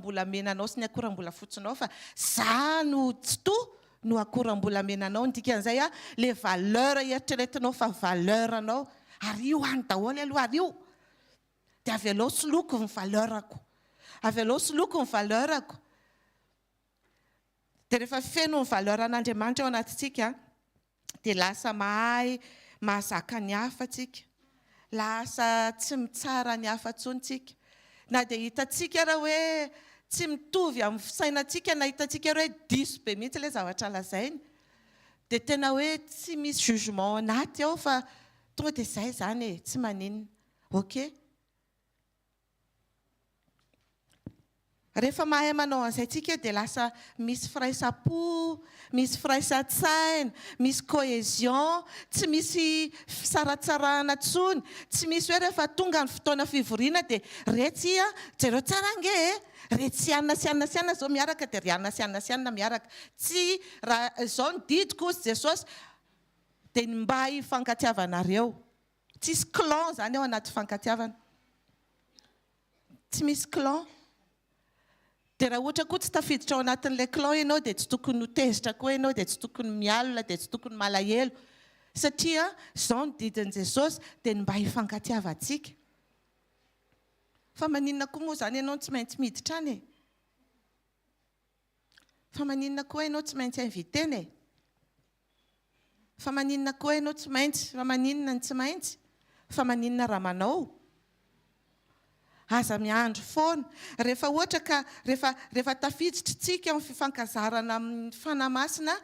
akoram-bolamenanao sy ny akoram-bolafotsinao fa za no Tsitoha no akoram-bolamenanao, ny dikan'izay a, le valeur eritreretinao fa valeur anao, ario any daholo aloha, ario, dia avelao soloiko ny valeur-ko, avelao soloiko ny valeur-ko, dia rehefa feno ny valeur an'Andriamanitra ao anatintsika dia lasa mahay mahazaka ny hafa tsika, lasa tsy mitsara ny hafa intsony tsika, na dia hitantsika ara hoe tsy mitovy amin'ny fisainantsika na hitantsika ara hoe diso be mihitsy ilay zavatra lazainy, dia tena hoe tsy misy jugement ao anaty ao fa tonga dia izay izany e, tsy maninona, ok. Rehefa mahay manao an'izay tsika dia lasa misy firaisam-po, misy firaisan-tsaina, misy cohésion, tsy misy fisaratsarahana intsony, tsy misy hoe rehefa tonga ny fotoana fivoriana dia retsy a, jereo tsara ange e, retsy anona sy anona sy anona izao miaraka dia ry anona sy anona sy anona miaraka. Tsy raha izao ny didiko hozy Jesosy dia ny mba hifankatiavanareo. Tsisy clan izany ao anaty fifankatiavana. Tsy misy clan. Dia raha ohatra koa tsy tafiditra ao anatin'ilay clan ianao dia tsy tokony ho tezitra koa ianao, dia tsy tokony mialona, dia tsy tokony malahelo. Satria izao ny didin'i Jesosy dia ny mba hifankatiavantsika. Fa maninona koa moa izany ianao no tsy maintsy miditra any e? Fa maninona koa ianao tsy maintsy inviter-na e? Fa maninona koa ianao tsy maintsy, fa maninona ny tsy maintsy, fa maninona raha manao? Aza miandry foana. Rehefa ohatra ka rehefa rehefa tafiditra tsika amin'ny fifankazarana amin'ny Fanahy Masina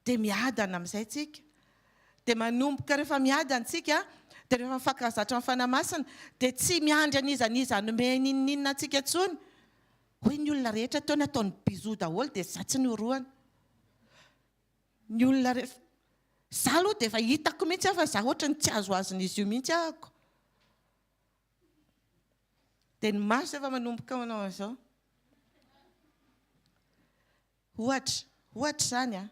dia miadana amin'izay tsika. Dia manomboka rehefa miadana tsika dia rehefa mifankazatra amin'ny Fanahy Masina dia tsy miandry an'iza n'iza hanome n'inon'inona antsika intsony. Hoy ny olona rehetra teo nataony bisous daholo dia za tsy norohana. Ny olona rehetra, za aloha dia efa hitako mihitsy aho fa za ohatran'ny tsy azoazon'izy io mihitsy ahako. Dia ny maso efa manomboka manao an'izao. Ohatra, ohatra izany an.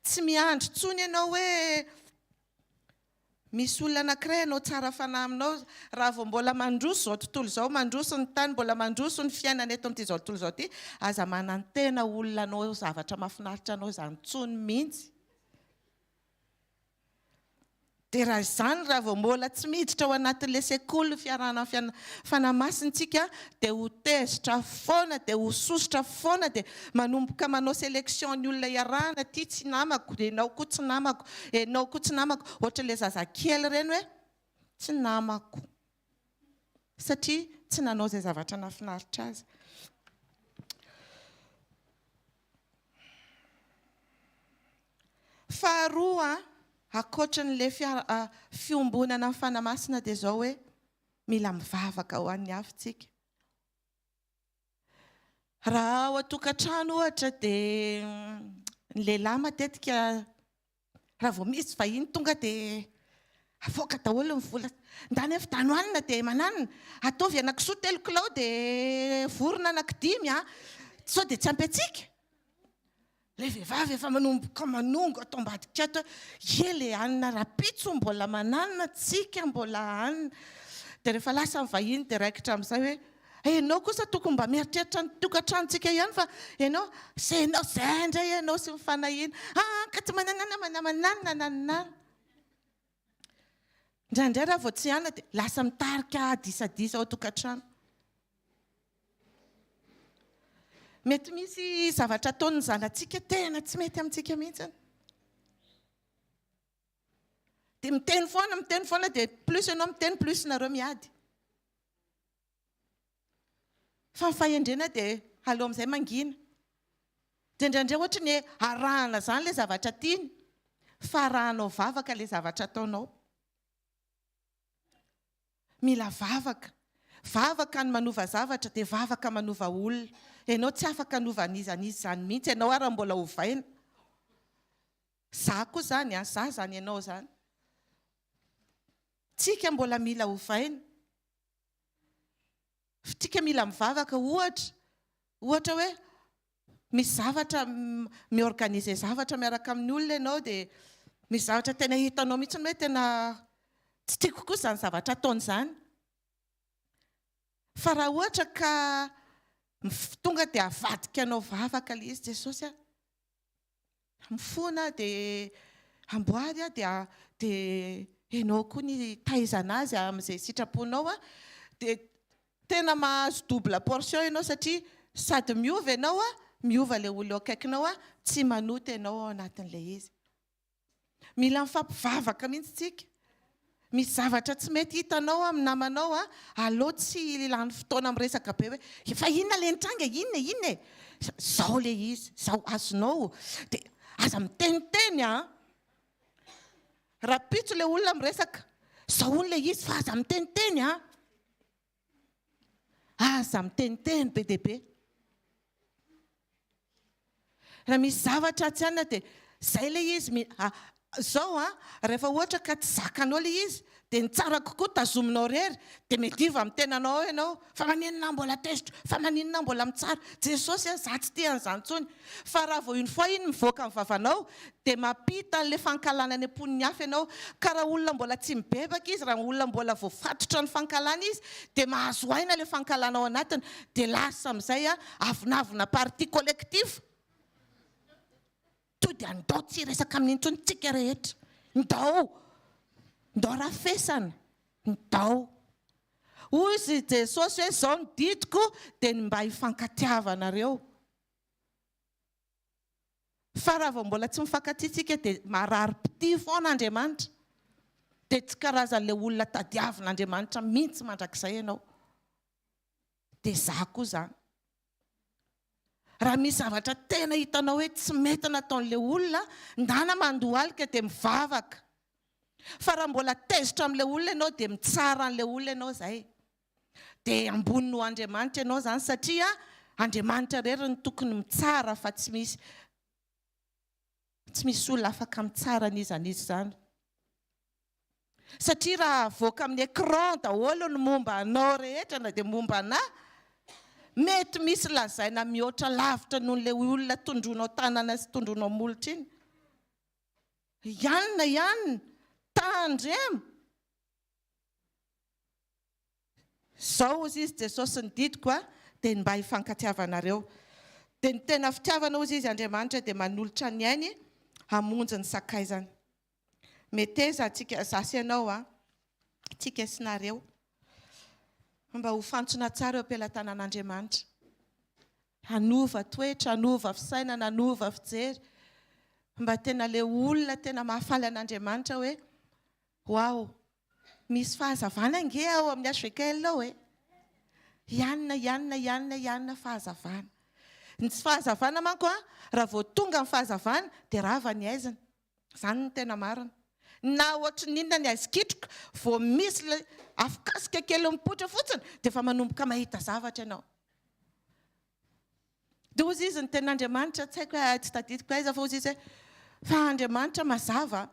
Tsy miandry intsony ianao hoe misy olona anankiray hanao tsara fanahy aminao. Raha vao mbola mandroso izao tontolo izao, mandroso ny tany, mbola mandroso ny fiainana eto amin'ity izao tontolo izao ity, aza manantena olona hanao zavatra mahafinaritra anao izany intsony mihitsy. Dia raha izany, raha vao mbola tsy miditra ao anatin'ilay sekoly fiarahana amin'ny Fanahy Masina isika, dia ho tezitra foana, dia ho sosotra foana, dia manomboka manao sélection ny olona iarahana, ity tsy namako, ianao koa tsy namako, ianao koa tsy namako, ohatran'ilay zazakely ireny hoe tsy namako, satria tsy nanao izay zavatra nahafinaritra azy. Faharoa, ankoatran'ilay fiombonana amin'ny Fanahy Masina dia izao hoe, mila mivavaka ho an'ny hafa isika. Raha ao an-tokantrano ohatra dia ny lehilahy matetika raha vao misy vahiny tonga dia avoaka daholo ny vola. Ndany avidano hanina dia mananona. Ataovy henakisoa telo kilao dia vorona anankidimy an! Sao dia tsy ampy antsika? Ilay vehivavy efa manomboka manongo ato ambadika ato hoe, ie le hanina rahampitso mbola mananona tsika mbola hanina. Dia rehefa lasa ny vahiny dia raikitra amin'izay hoe, ianao kosa tokony mba mieritreritra ny tokantranontsika ihany fa ianao, izay ianao izay indray ianao sy ny fanahiana, ah ka tsy mananana manamananana nanana. Indraindray raha vao tsy hanina dia lasa mitarika disadisa ao an-tokantrano. Mety misy zavatra ataon'ny zanatsika tena tsy mety amintsika mihitsy. Dia miteny foana, miteny foana, dia plus ianao miteny, plus nareo miady. Fa ny fahendrena dia aleo amin'izay mangina. Dia indraindray ohatry ny hoe arahana izany ilay zavatra tiany, fa arahanao vavaka ilay zavatra ataonao. Mila vavaka. Vavaka ny manova zavatra dia vavaka manova olona. Ianao tsy afaka hanova an'iza n'iza izany mihitsy, ianao ara mbola ovaina. Za koa izany an, za izany ianao izany. Tsika mbola mila ovaina. Tsika mila mivavaka ohatra, ohatra hoe misy zavatra mi-organiser zavatra miaraka amin'ny olona ianao dia misy zavatra tena hitanao mihitsy hoe tena tsy tiako koa izany zavatra ataony izany. Fa raha ohatra ka tonga dia avadika anao vavaka ilay izy, Jesosy a, mifona aho dia amboary aho dia dia ianao koa ny taizana azy amin'izay sitraponao a, dia tena mahazo double portion ianao satria sady miova ianao a, miova ilay olona eo akaikinao a, tsy manota ianao ao anatin'ilay izy. Mila mifampivavaka mihitsy tsika. Misy zavatra tsy mety hitanao amin'ny namanao a, aleo tsy lany fotoana miresaka be hoe fa inona le nitranga e, inona e, inona e. Zao le izy, zao azonao. Dia aza miteniteny an. Rahampitso le olona miresaka, zao hono le izy fa aza miteniteny an. Aza miteniteny be dia be. Raha misy zavatra tsy anona dia zay ilay izy, zao an, rehefa ohatra ka tsy zakanao ilay izy dia ny tsara kokoa tazominao irery dia miadiva amin'ny tenanao ao ianao, fa maninona aho mbola tezitra, fa maninona aho mbola mitsara, Jesosy a, za tsy tia an'izany intsony, fa raha vao une fois iny mivoaka amin'ny vavanao dia mampita an'ilay fankahalana any am-pon'ny hafa ianao, ka raha olona mbola tsy mibebaka izy, raha olona mbola voafatotra ny fankahalana izy dia mahazo aina ilay fankahalana ao anatiny, dia lasa amin'izay avonavona parti collectif, to dia andao tsy hiresaka aminy intsony tsika rehetra, ndao, ndao rafesana, ndao. Hoy izy Jesosy hoe izao ny didiko dia ny mba hifankatiavanareo. Fa raha vao mbola tsy mifankatia tsika dia marary mpitia foana Andriamanitra. Dia tsy karazan'ilay olona tadiavin'Andriamanitra mihitsy mandrakizay ianao. Dia za koa zany. Raha misy zavatra tena hitanao hoe tsy mety nataon'ilay olona, ndana mandohalika dia mivavaka. Fa raha mbola tezitra amin'ilay olona ianao dia mitsara an'ilay olona ianao izay. Dia ambony noho Andriamanitra ianao izany satria Andriamanitra irery no tokony mitsara fa tsy misy tsy misy olona afaka mitsara an'iza n'iza izany. Satria raha avoaka amin'ny écran daholo ny momba anao rehetra na dia momba anà, mety misy lazaina mihoatra lavitra noho ilay olona tondroinao tanana sy tondroinao molotra iny. Ianona ianona, tandremo! Zao hozy izy Jesosy ny didiko a dia ny mba hifankatiavanareo. Dia ny tena fitiavana hozy izy Andriamanitra dia manolotra ny ainy hamonjy ny sakaizany. Meteza tsika za sy ianao a, tsika sy nareo mba ho fantsona tsara eo am-pelatanan'Andriamanitra. Hanova toetra, hanova fisainana, hanova fijery. Mba tena le olona tena mahafaly an'Andriamanitra hoe Waouh! Misy fahazavana ange ao amin'ny HVKL ao e! Ianona, ianona, ianona, ianona fahazavana. Ny tsy fahazavana manko an, raha vao tonga ny fahazavana dia rava ny aizina. Izany no tena marina. Na ohatry ny inona ny aizikitroka, vao misy ilay afokasika kely mipoitra fotsiny dia efa manomboka mahita zavatra ianao. Dia hozy izy ny tenin'Andriamanitra, tsy haiko hoe tsy tadidiko aiza fa hozy izy hoe fa Andriamanitra mazava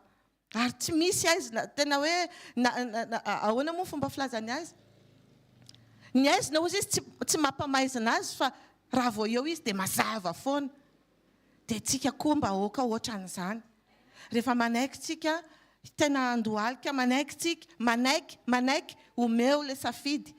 ary tsy misy aizina, tena hoe na, na, na, ahoana moa fomba filazany azy? Ny aizina hozy izy tsy, tsy mampamaizina azy fa raha vao eo izy dia mazava foana. Dia tsika koa mba aoka ohatran'izany. Rehefa manaiky tsika, tena andohalika manaiky tsika, manaiky, manaiky, omeo ilay safidy.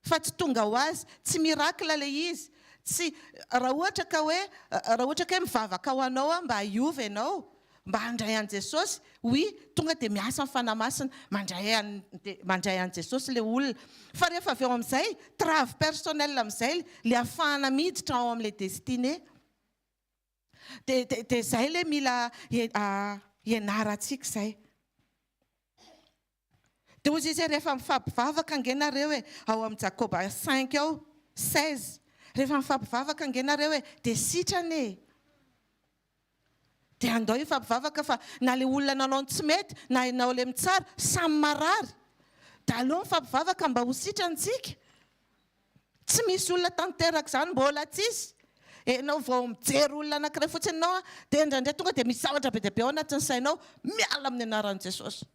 Fa tsy tonga ho azy, tsy miracle ilay izy, tsy, raha ohatra ka hoe, raha ohatra ka hoe mivavaka ho anao aho mba hiova ianao, mba handray an'i Jesosy, oui, tonga dia miasa ny Fanahy Masina, mandray an'i, dia mandray an'i Jesosy ilay olona. Fa rehefa avy eo amin'izay, trave personnel amin'izay ilay ahafahana miditra ao amin'ilay destinée. Dia, dia, dia izay ilay mila ianarantsika izay. Dia hozy izy hoe rehefa mifampivavaka ange nareo e, ao amin'ny Jakoba cinq ao, 16, rehefa mifampivavaka ange nareo e, dia sitrana e. Dia andao hifampivavaka fa na ilay olona nanao ny tsy mety na ianao ilay mitsara, samy marary. Dia aleo mifampivavaka mba ho sitrana isika. Tsy misy olona tanteraka izany, mbola tsisy. Ianao vao mijery olona anankiray fotsiny ianao dia indraindray tonga dia misy zavatra be dia be ao anatin'ny sainao, miala amin'ny anaran'i Jesosy.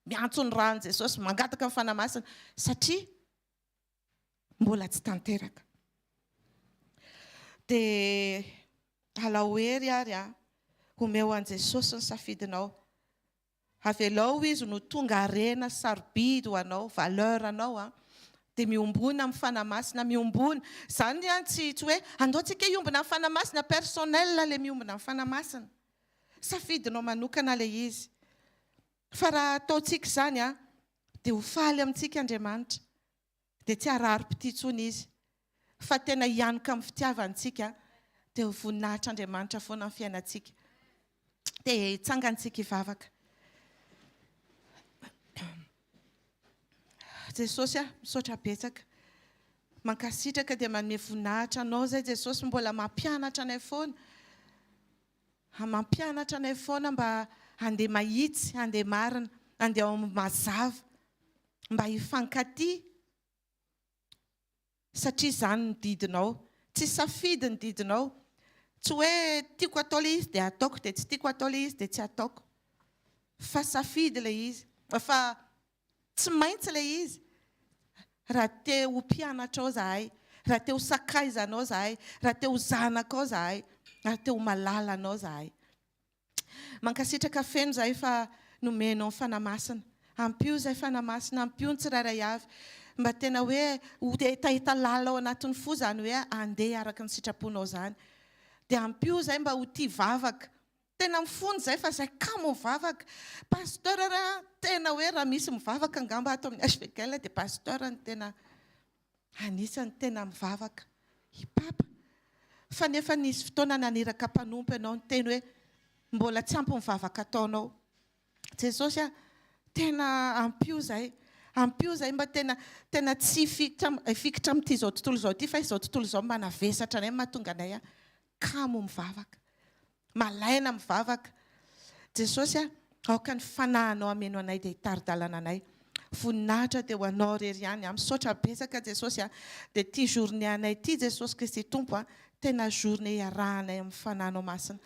Miantso ny ran'i Jesosy, mangataka ny Fanahy Masina satria mbola tsy tanteraka. Dia alao hery ary a, omeo an'i Jesosy ny safidinao. Avelao Izy no tonga harena sarobidy ho anao, valeur anao a. Dia miombona amin'ny Fanahy Masina, miombona. Izany an, tsy tsy hoe andao tsika hiombona amin'ny Fanahy Masina, personnel ilay miombona amin'ny Fanahy Masina. Safidinao manokana ilay izy. Fa raha ataontsika izany an, dia ho faly amintsika Andriamanitra. Dia tsy harary-pitia intsony Izy. Fa tena hianoka amin'ny fitiavany tsika, dia ho voninahitr'Andriamanitra foana ny fiainantsika. Dia hitsangan-tsika hivavaka. Jesosy a, misaotra betsaka. Mankasitraka dia manome voninahitra Anao izay Jesosy mbola mampianatra anay foana. Mampianatra anay foana mba handeha mahitsy, handeha marina, handeha ao amin'ny mazava, mba hifankatia satria izany ny didinao. Tsy safidy ny didinao. Tsy hoe tiako atao ilay izy dia ataoko dia tsy tiako atao ilay izy dia tsy ataoko. Fa safidy ilay izy. Fa tsy maintsy ilay izy. Raha te ho mpianatrao zahay, raha te ho sakaizanao zahay, raha te ho zanakao zahay, raha te ho malalanao zahay. Mankasitraka feno zahay fa nomenao ny Fanahy Masina. Ampio izay Fanahy Masina, ampio ny tsirairay avy mba tena hoe ho hetaheta lalina ao anatin'ny fo izany hoe andeha araka ny sitraponao izany. Dia ampio izay mba ho tia vavaka. Tena mifona izay fa izay kamo mivavaka. Pasteur raha tena hoe raha misy mivavaka angamba ato amin'ny HVKL dia pasteur no tena anisan'ny tena mivavaka. I Papa. Fa nefa nisy fotoana naniraka mpanompo ianao niteny hoe mbola tsy ampy ny vavaka ataonao. Jesosy a, tena ampio izay. Ampio izay mba tena tena tsy hifikitra hifikitra amin'ity izao tontolo izao ity fa izao tontolo izao manavesatra anay mahatonga anay kamo mivavaka. Malaina mivavaka. Jesosy a, aoka ny fanahinao hameno anay dia hitari-dalana anay. Voninahitra dia ho anao irery ihany a. Misaotra betsaka Jesosy a. Dia ity journée anay ity Jesosy Kristy Tompo a, tena journée iarahanay amin'ny fanahinao masina.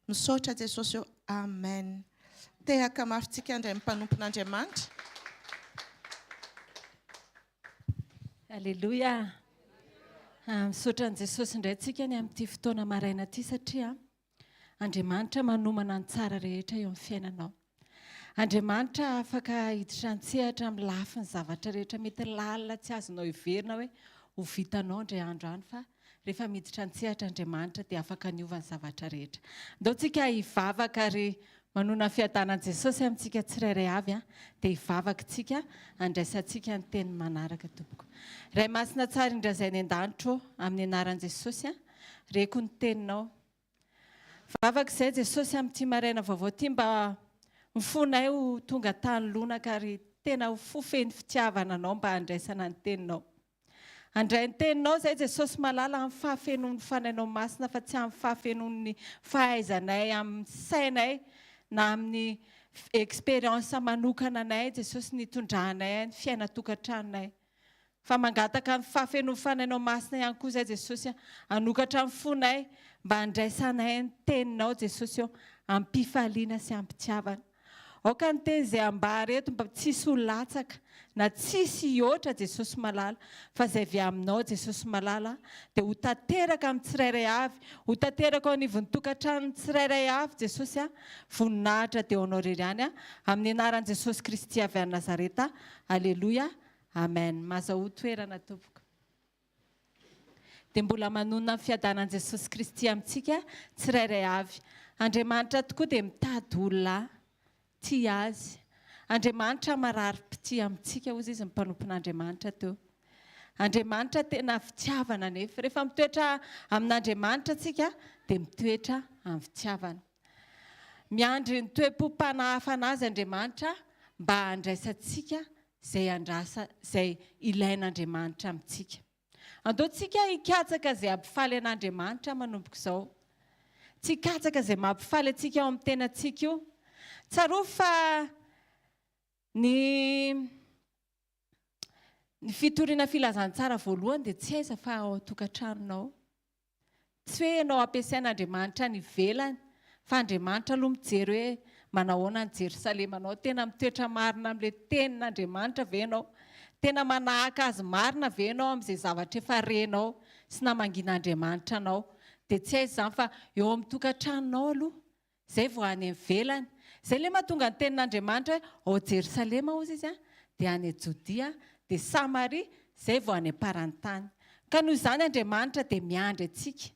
Misaotra Jesosy ô. Amen. Tehaka mafy tsika handray ny mpanompon'Andriamanitra. Aleloia. Misaotra an'i Jesosy indray tsika ny amin'ity fotoana maraina ity satria Andriamanitra manomana ny tsara rehetra eo amin'ny fiainanao. Andriamanitra afaka hiditra an-tsehatra amin'ny lafiny zavatra rehetra mety lalina tsy azonao heverina hoe ho vitanao indray andro any fa rehefa miditra an-tsehatra Andriamanitra dia afaka niova ny zavatra rehetra. Ndao tsika hivavaka ary manona fiadanan'i Jesosy amintsika tsirairay avy dia hivavaka tsika handraisantsika ny teny manaraka tompoko. Ray masina tsara indrindra izay any an-danitra ô, amin'ny anaran'i Jesosy reko ny teninao. Vavaka izay Jesosy amin'ity maraina vaovao ity mba ny fonay ho tonga tany lonaka ary tena ho fo feno fitiavana anao mba handraisana ny teninao. Handray ny teninao izay Jesosy malala amin'ny fahafenoan'ny fanainao masina fa tsy amin'ny fahafenoan'ny fahaizanay amin'ny sainay na amin'ny expérience manokana anay Jesosy nitondranay ny fiainan-tokantranonay. Fa mangataka ny fahafenoan'ny fanainao masina ihany koa izay Jesosy hanokatra ny fonay mba handraisanay ny teninao Jesosy ô am-pifaliana sy am-pitiavana. Aoka ny teny izay ambara eto mba tsisy ho latsaka na tsisy hihoatra Jesosy malala fa izay avy aminao Jesosy malala dia ho tanteraka amin'ny tsirairay avy, ho tanteraka ao anivon'ny tokantranon'ny tsirairay avy Jesosy a, voninahitra dia ho anao irery ihany a, amin'ny anaran'i Jesosy Kristy avy any Nazareta, Aleloia, Amen. Mazahoa toerana tompoko. Dia mbola manonona ny fiadanan'i Jesosy Kristy amintsika tsirairay avy. Andriamanitra tokoa dia mitady olona tia Azy. Andriamanitra marary-pitia amintsika, hozy izy ny mpanompon'Andriamanitra teo. Andriamanitra tena fitiavana anefa. Rehefa mitoetra amin'Andriamanitra tsika dia mitoetra amin'ny fitiavana. Miandry ny toe-pom-panahafana Azy Andriamanitra mba handraisantsika izay andrasa izay ilain'Andriamanitra amintsika. Andao tsika hikatsaka izay hampifaly an'Andriamanitra manomboka izao. Tsy hikatsaka izay mampifaly antsika ao amin'ny tenantsika io. Tsarovy fa ny ny fitoriana filazantsara voalohany dia tsy aiza fa ao an-tokantranonao. Tsy hoe ianao ampiasain'Andriamanitra any ivelany fa Andriamanitra aloha mijery hoe manahoana ny Jerosalemanao, tena mitoetra marina amin'ilay tenin'Andriamanitra ve ianao? Tena manahaka azy marina ve ianao amin'izay zavatra efa renao sy namangian'Andriamanitra anao? Dia tsy aiza izany fa eo amin'ny tokantranonao aloha, izay vao any ivelany. Izay ilay mahatonga ny tenin'Andriamanitra hoe ao Jerosalema hozy izy dia any Jodia, dia Samaria, Izay vao any am-paran'ny tany. Ka noho izany Andriamanitra dia miandry antsika.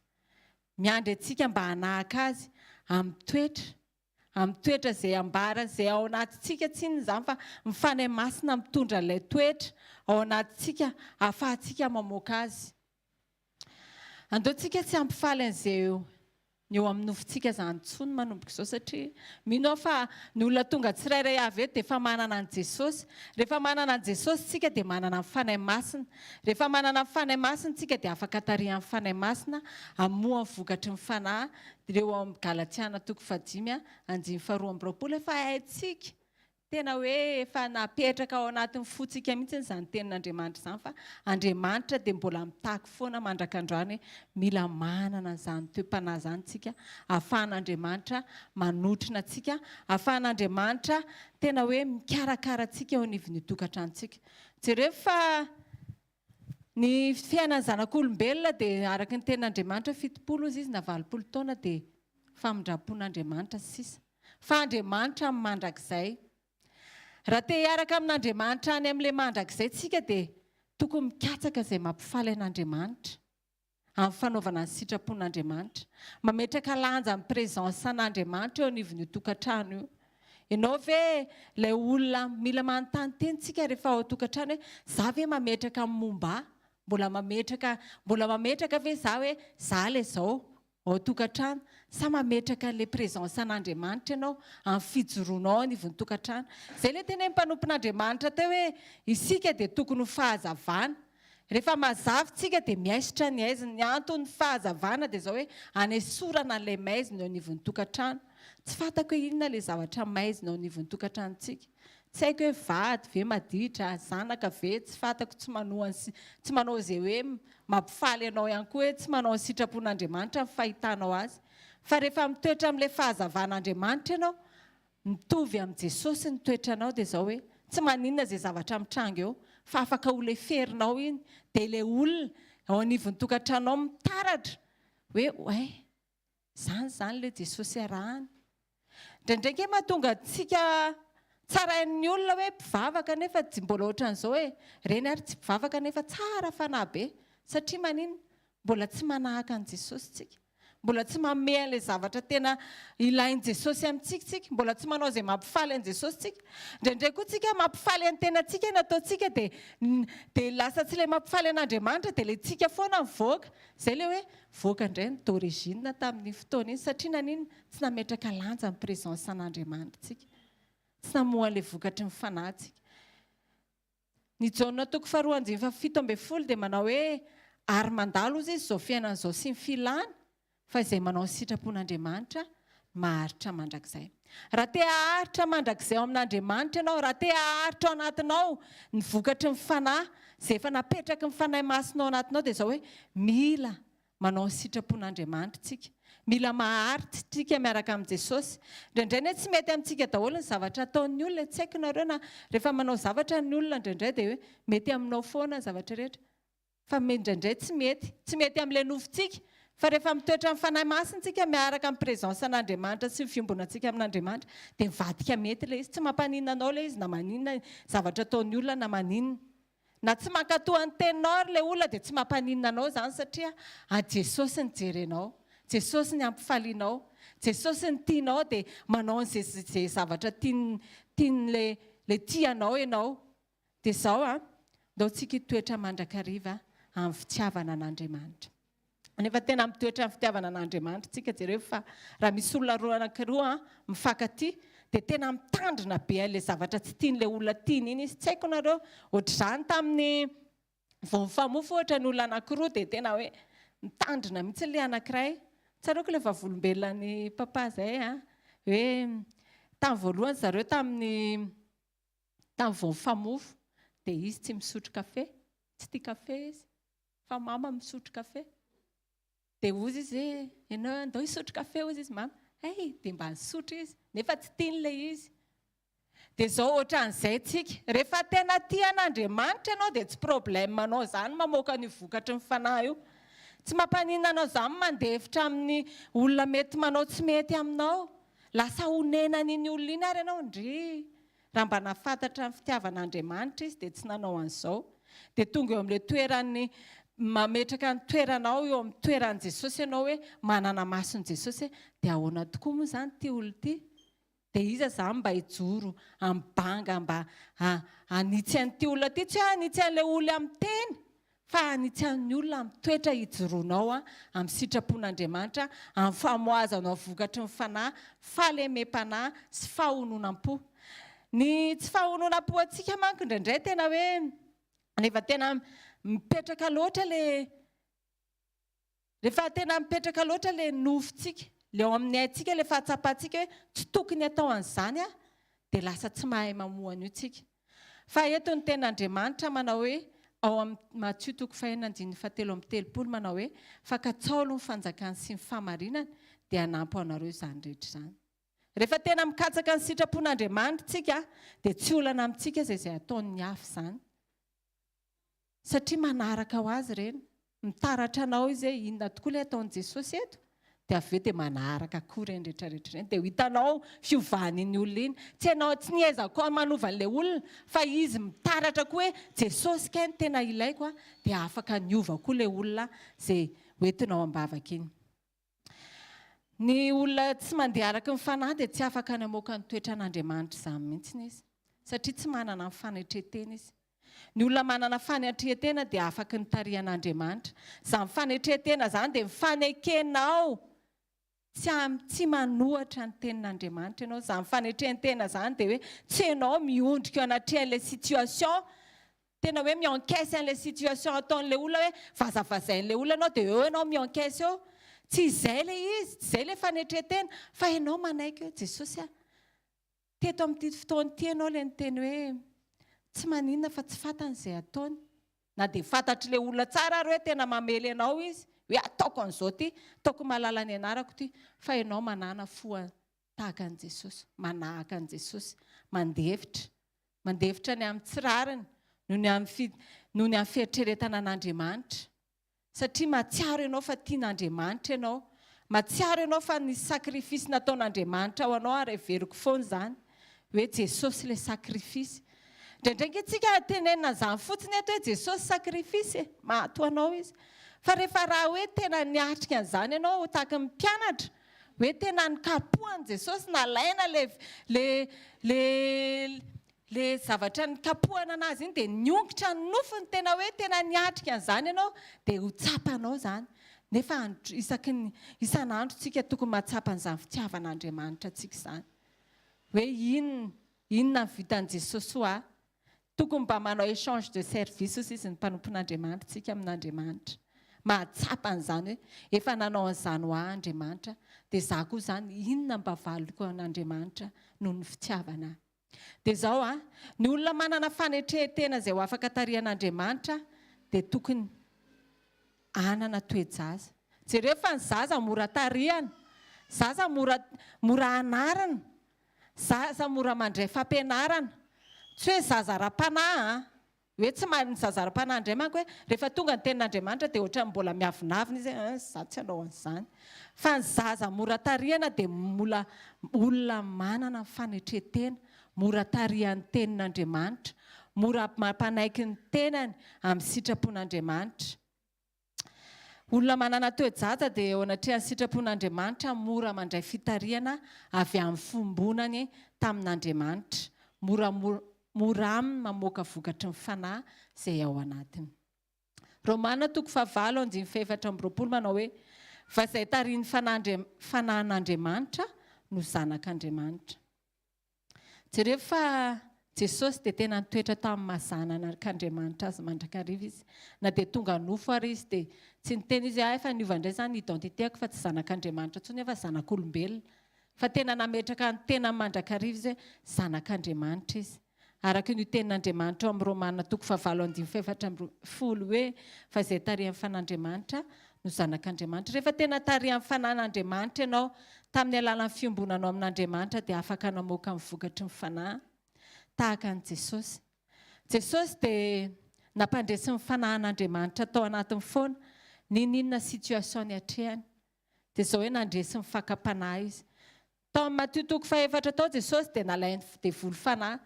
Miandry antsika mba hanahaka Azy amin'ny toetra, amin'ny toetra izay ambarany, izay ao anatintsika, tsy inona izany fa ny Fanahy Masina mitondra ilay toetra ao anatintsika ahafahantsika mamoaka azy. Andao tsika tsy hampifaly an'izay eo ny eo amin'ny nofontsika izany intsony manomboka izao satria mino aho fa ny olona tonga tsirairay avy eto dia efa manana an'i Jesosy. Rehefa manana an'i Jesosy tsika dia manana ny Fanahy Masina. Rehefa manana ny Fanahy Masina tsika dia afaka tarihan'ny Fanahy Masina hamoa ny vokatry ny Fanahy ireo ao amin'ny Galatiana toko fahadimy andininy faharoa amby roapolo efa haintsika. Tena hoe efa napetraka ao anatin'ny fontsika mihitsy izany tenin'Andriamanitra izany fa Andriamanitra dia mbola mitaky foana mandrak'androany hoe mila manana an'izany toe-panahy izany tsika ahafahan'Andriamanitra manotrona antsika, ahafahan'Andriamanitra tena hoe mikarakara antsika eo anivon'io tokantranontsika. Jereo fa ny fiainan'ny zanak'olombelona dia araka ny tenin'Andriamanitra 70 hozy izy na 80 taona dia famindram-pon'Andriamanitra sisa. Fa Andriamanitra amin'ny mandrakizay. Raha te hiaraka amin'Andriamanitra any amin'ilay mandrakizay tsika dia tokony mikatsaka izay mampifaly an'Andriamanitra amin'ny fanaovana ny sitrapon'Andriamanitra. Mametraka lanja amin'ny présence an'Andriamanitra eo anivon'io tokantrano io. Ianao ve ilay olona mila manontany tena tsika rehefa ao an-tokantrano hoe za ve mametraka ny momba ahy? Mbola mametraka, mbola mametraka ve za hoe za ilay zao? Ao an-tokantrano, sa mametraka an'ilay présence an'Andriamanitra ianao amin'ny fijoroanao anivon'ny tokantrano? Izay ilay tenenin'ny mpanompon'Andriamanitra teo hoe isika dia tokony ho fahazavana. Rehefa mazava isika dia miaisotra ny haizina. Ny anton'ny fahazavana dia izao hoe anesorana an'ilay maizina eo anivon'ny tokantrano. Tsy fantako hoe inona ilay zavatra maizina eo anivon'ny tokantranontsika. Tsy haiko hoe vady ve maditra, zanaka ve, tsy fantako, tsy manoa ny tsy manao izay hoe mampifaly anao ihany koa hoe tsy manao ny sitrapon'Andriamanitra ny fahitanao azy. Fa rehefa mitoetra amin'ilay fahazavan'Andriamanitra ianao, mitovy amin'i Jesosy ny toetranao dia izao hoe tsy maninona izay zavatra mitranga eo fa afaka ho leferinao iny dia ilay olona ao anivon'ny tokantranonao mitaratra hoe oay Izany izany ilay Jesosy arahana. Indraindray ange mahatonga antsika tsarain'ny olona hoe mpivavaka nefa tsy mbola ohatran'izao e, ireny ary tsy mpivavaka nefa tsara fanahy be. Satria maninona? Mbola tsy manahaka an'i Jesosy tsika. Mbola tsy manome an'ilay zavatra tena ilain'i Jesosy amintsika tsika. Mbola tsy manao izay mampifaly an'i Jesosy tsika. Indraindray koa tsika mampifaly an'ny tenantsika ny ataontsika dia dia lasa tsy ilay mampifaly an'Andriamanitra dia ilay tsika foana mivoaka. Izay ilay hoe voaka indray ny d'origine tamin'iny fotoana iny satria naninona? Tsy nametraka lanja ny présence an'Andriamanitra tsika. Tsy namoha an'ilay vokatry ny fanahy tsika. Ny Jaona toko faharoa andininy faha-17 dia manao hoe ary mandalo hozy izy izao fiainana izao sy ny filany fa izay manao ny sitrapon'Andriamanitra maharitra mandrakizay. Raha te haharitra mandrakizay ao amin'Andriamanitra ianao, raha te haharitra ao anatinao ny vokatry ny Fanahy, izay efa napetraky ny Fanahy Masina ao anatinao, dia izao hoe, mila manao ny sitrapon'Andriamanitra isika. Mila maharitra isika miaraka amin'i Jesosy. Indraindray anie tsy mety amintsika daholo ny zavatra ataon'ny olona e, tsy haiko nareo na rehefa manao zavatra ny olona indraindray dia hoe mety aminao foana ny zavatra rehetra. Fa indraindray tsy mety. Tsy mety amin'ilay nofontsika. Fa rehefa mitoetra amin'ny Fanahy Masina isika miaraka amin'ny présence an'Andriamanitra sy ny fiombonantsika amin'Andriamanitra dia mivadika mety ilay izy. Tsy mampaninona anao ilay izy na maninona zavatra ataon'ny olona na maninona. Na tsy mankatoa ny teninao ary ilay olona dia tsy mampaninona anao izany satria an'i Jesosy no jerenao. Jesosy ny ampifalianao. Jesosy no tianao dia manao an'izay zavatra tian'ny tian'ilay ilay tia anao ianao. Dia izao an, ndao tsika hitoetra mandrakariva amin'ny fitiavana an'Andriamanitra. Nefa tena mitoetra amin'ny fitiavana an'Andriamanitra tsika, jereo fa raha misy olona roa anankiroa an, mifankatia, dia tena mitandrina be an'ilay zavatra tsy tian'ilay olona tiany iny izy. Tsy haiko nareo, ohatr'izany tamin'ny vao nifamofo ohatra ny olona anankiroa dia tena hoe mitandrina mihitsy ilay anankiray. Tsaroako ilay vavolombelona ny papa izay an, hoe tamin'ny voalohany zareo tamin'ny Tamin'ny vao nifamofo dia izy tsy misotro kafe, tsy tia kafe izy, fa mama misotro kafe. Dia hozy izy hoe, ianao andao hisotro kafe hozy izy mama. Hay, dia mba nisotro izy, nefa tsy tiany ilay izy. Dia izao ohatran'izay tsika, rehefa tena tia an'Andriamanitra ianao dia tsy problème anao izany mamoaka an'io vokatry ny fanahy io. Tsy mampaninona anao izany mandefitra amin'ny olona mety manao tsy mety aminao. Lasa honenan'iny olona iny ary ianao, ndry. Raha mba nahafantatra ny fitiavan'Andriamanitra izy dia tsy nanao an'izao. Dia tonga eo amin'ilay toeran'ny mametraka ny toeranao eo amin'ny toeran'i Jesosy ianao hoe manana mason'i Jesosy hoe dia ahoana tokoa moa izany ity olona ity? Dia iza izany mba hijoro amin'ny banga mba hanitsy an'ity olona ity? Tsy hoe hanitsy an'ilay olona amin'ny teny fa hanitsy an'ny olona amin'ny toetra hijoroanao amin'ny sitrapon'Andriamanitra, amin'ny famoahazanao vokatry ny fanahy, fahalemem-panahy sy fahononam-po. Ny tsy fahononam-po antsika manko indraindray tena hoe rehefa tena mipetraka loatra le rehefa tena mipetraka loatra le nofontsika, le ao amin'ny aintsika, le fahatsapantsika hoe tsy tokony atao an'izany aho, dia lasa tsy mahay mamoha an'io tsika. Fa eto ny tenin'Andriamanitra manao hoe ao amin'ny Matio toko fahenina andininy fahatelo amby telopolo manao hoe fa katsaho aloha ny fanjakany sy ny fahamarinany dia hanampy ho anareo izany rehetra izany. Rehefa tena mikatsaka ny sitrapon'Andriamanitra tsika dia tsy olana amintsika izay izay ataon'ny hafa izany. Satria manaraka ho azy ireny. Mitaratra anao izy hoe inona tokoa ilay ataon'i Jesosy eto? Dia avy eo dia manaraka koa ireny rehetra rehetra ireny. Dia ho hitanao fiovan'iny olona iny. Tsy ianao, tsy ny ezako manova an'ilay olona, fa izy mitaratra koa hoe Jesosy kay no tena ilaiko a, dia afaka niova koa ilay olona izay hoentinao am-bavaka iny. Ny olona tsy mandeha araka ny fanahy dia tsy afaka ny hamoaka ny toetran'Andriamanitra izany mihitsy izy, satria tsy manana ny fanetren-tena izy. Ny olona manana fanetren-tena dia afaky ny tarihan'Andriamanitra. Izany fanetren-tena izany dia ny fanekenao tsy tsy manohatra ny tenin'Andriamanitra ianao. Izany fanetren-tena izany dia hoe tsy ianao miondrika eo anatrehan'ilay situation. Tena hoe mi-encaisse an'ilay situation ataon'ilay olona hoe vazavazain'ilay olona ianao dia eo ianao mi-encaisse eo. Tsy izay ilay izy, tsy izay ilay fanetren-tena fa ianao manaiky hoe Jesosy a, teto amin'ity fotoana ity ianao ilay niteny hoe tsy maninona fa tsy fantany izay ataony. Na dia fantatr'ilay olona tsara ary hoe tena mamely anao izy, hoe ataoko an'izao ity, ataoko mahalala ny anarako ity, fa ianao manana fo tahaka an'i Jesosy, manahaka an'i Jesosy, mandefitra, mandefitra ny amin'ny tsy rariny noho ny amin'ny fi, noho ny amin'ny fieritreretana an'Andriamanitra. Satria mahatsiaro ianao fa tian'Andriamanitra ianao, mahatsiaro ianao fa ny sacrifice nataon'Andriamanitra ho anao ary heveriko foana izany, hoe Jesosy ilay sacrifice. Indraindray ange tsika tenenina an'izany fotsiny eto hoe Jesosy sacrifice e, maty ho anao izy. Fa rehefa raha hoe tena niatrika an'izany ianao tahaka ny mpianatra, Hoe tena nikapohan'i Jesosy, nalaina le le le le zavatra nikapohana anazy iny dia niongotra ny nofony, tena hoe tena niatrika an'izany ianao dia ho tsapanao izany. Nefa andro isaky ny isan'andro tsika tokony mahatsapa an'izany fitiavan'Andriamanitra antsika izany. Hoe inona inona ny vitan'i Jesosy ho ahy. Tokony mba manao échange de service ozy izy ny mpanompon'Andriamanitra tsika amin'Andriamanitra. Mahatsapa an'izany hoe efa nanao an'izany ho ahy Andriamanitra dia za koa izany inona mba valiko an'Andriamanitra noho ny fitiavana ahy. Dia izao an, ny olona manana fanetren-tena izay ho afaka tarihan'Andriamanitra dia tokony hanana toe-jaza. Jereo fa ny zaza mora tarihana, zaza mora mora anarina. Zaza mora mandray fampianarana. Tsy hoe zaza ara-panahy an! Hoe tsy ma, ny zaza ara-panahy indray manko hoe rehefa tonga ny tenin'Andriamanitra dia ohatran'ny mbola miavonavona izy hoe an, izaho tsy hanao an'izany. Fa ny zaza mora tarihana dia mbola olona manana ny fanetren-tena, mora tarihan'ny tenin'Andriamanitra, mora mampanaiky ny tenany amin'ny sitrapon'Andriamanitra. Olona manana toe-jaza dia eo anatrehan'ny sitrapon'Andriamanitra mora mandray fitarihana avy amin'ny fombonany tamin'Andriamanitra, mora mora aminy mamoaka vokatry ny fanahy izay ao anatiny. Romana toko fahavalo andininy fahefatra amby roapolo manao hoe, Fa izay tarihin'ny fanahin'Andriamanitra no zanak'Andriamanitra. Jereo fa Jesosy dia tena nitoetra tamin'ny maha zanak'Andriamanitra azy mandrakariva izy. Na dia tonga nofo ary izy dia tsy niteny izy hoe ah efa niova indray izany ny identité-ko fa tsy zanak'Andriamanitra intsony aho fa zanak'olombelona. Fa tena nametraka ny tenany mandrakariva izy hoe zanak'Andriamanitra izy. Araka ny tenin'Andriamanitra ao amin'ny Romana toko fahavalo andininy fahefatra ambin'ny folo hoe fa izay tarihan'ny Fan'Andriamanitra no zanak'Andriamanitra. Rehefa tena tarihan'ny Fanan'Andriamanitra ianao tamin'ny alalan'ny fiombonanao amin'Andriamanitra dia afaka namoaka ny vokatry ny Fanahy tahaka an'i Jesosy. Jesosy dia nampandresy ny Fanahin'Andriamanitra tao anatiny foana n'inon'inona situation niatrehany. Dia izao hoe nandresy ny fakam-panahy izy. Tao amin'ny Matio toko fahefatra tao Jesosy dia nalain'ny devoly fanahy.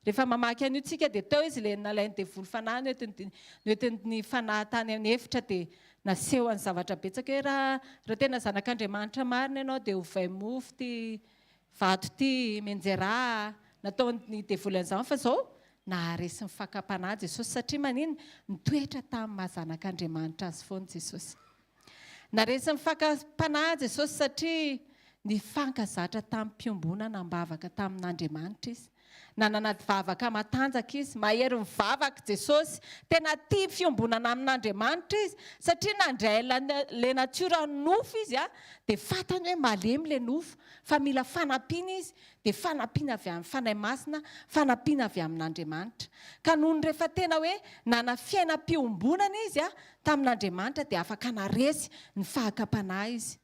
Rehefa mamaky an'io tsika dia teo izy ilay nalain'ny devoly fanahy noentin'ny noentin'ny fanahy tany amin'ny efitra dia nasehony zavatra betsaka hoe raha raha tena zanak'Andriamanitra marina ianao dia ovay mofo ity vato ity, mianjerà, nataon'ny devoly an'izany fa izao naharesy ny fakam-panahy Jesosy satria maninona? Nitoetra tamin'ny maha zanak'Andriamanitra azy foana Jesosy. Naharesy ny fakam-panahy Jesosy satria nifankazatra tamim-piombonana am-bavaka tamin'Andriamanitra izy. Nanana vavaka matanjaka izy. Mahery mivavaka Jesosy. Tena tia fiombonana amin'Andriamanitra izy satria nandray ilay natiora nofo izy dia fantany hoe malemy ilay nofo fa mila fanampiana izy dia fanampiana avy amin'ny Fanahy Masina, fanampiana avy amin'Andriamanitra. Ka nony rehefa tena hoe nana fiainam-piombonana izy tamin'Andriamanitra dia afaka naresy ny fahakam-panahy izy.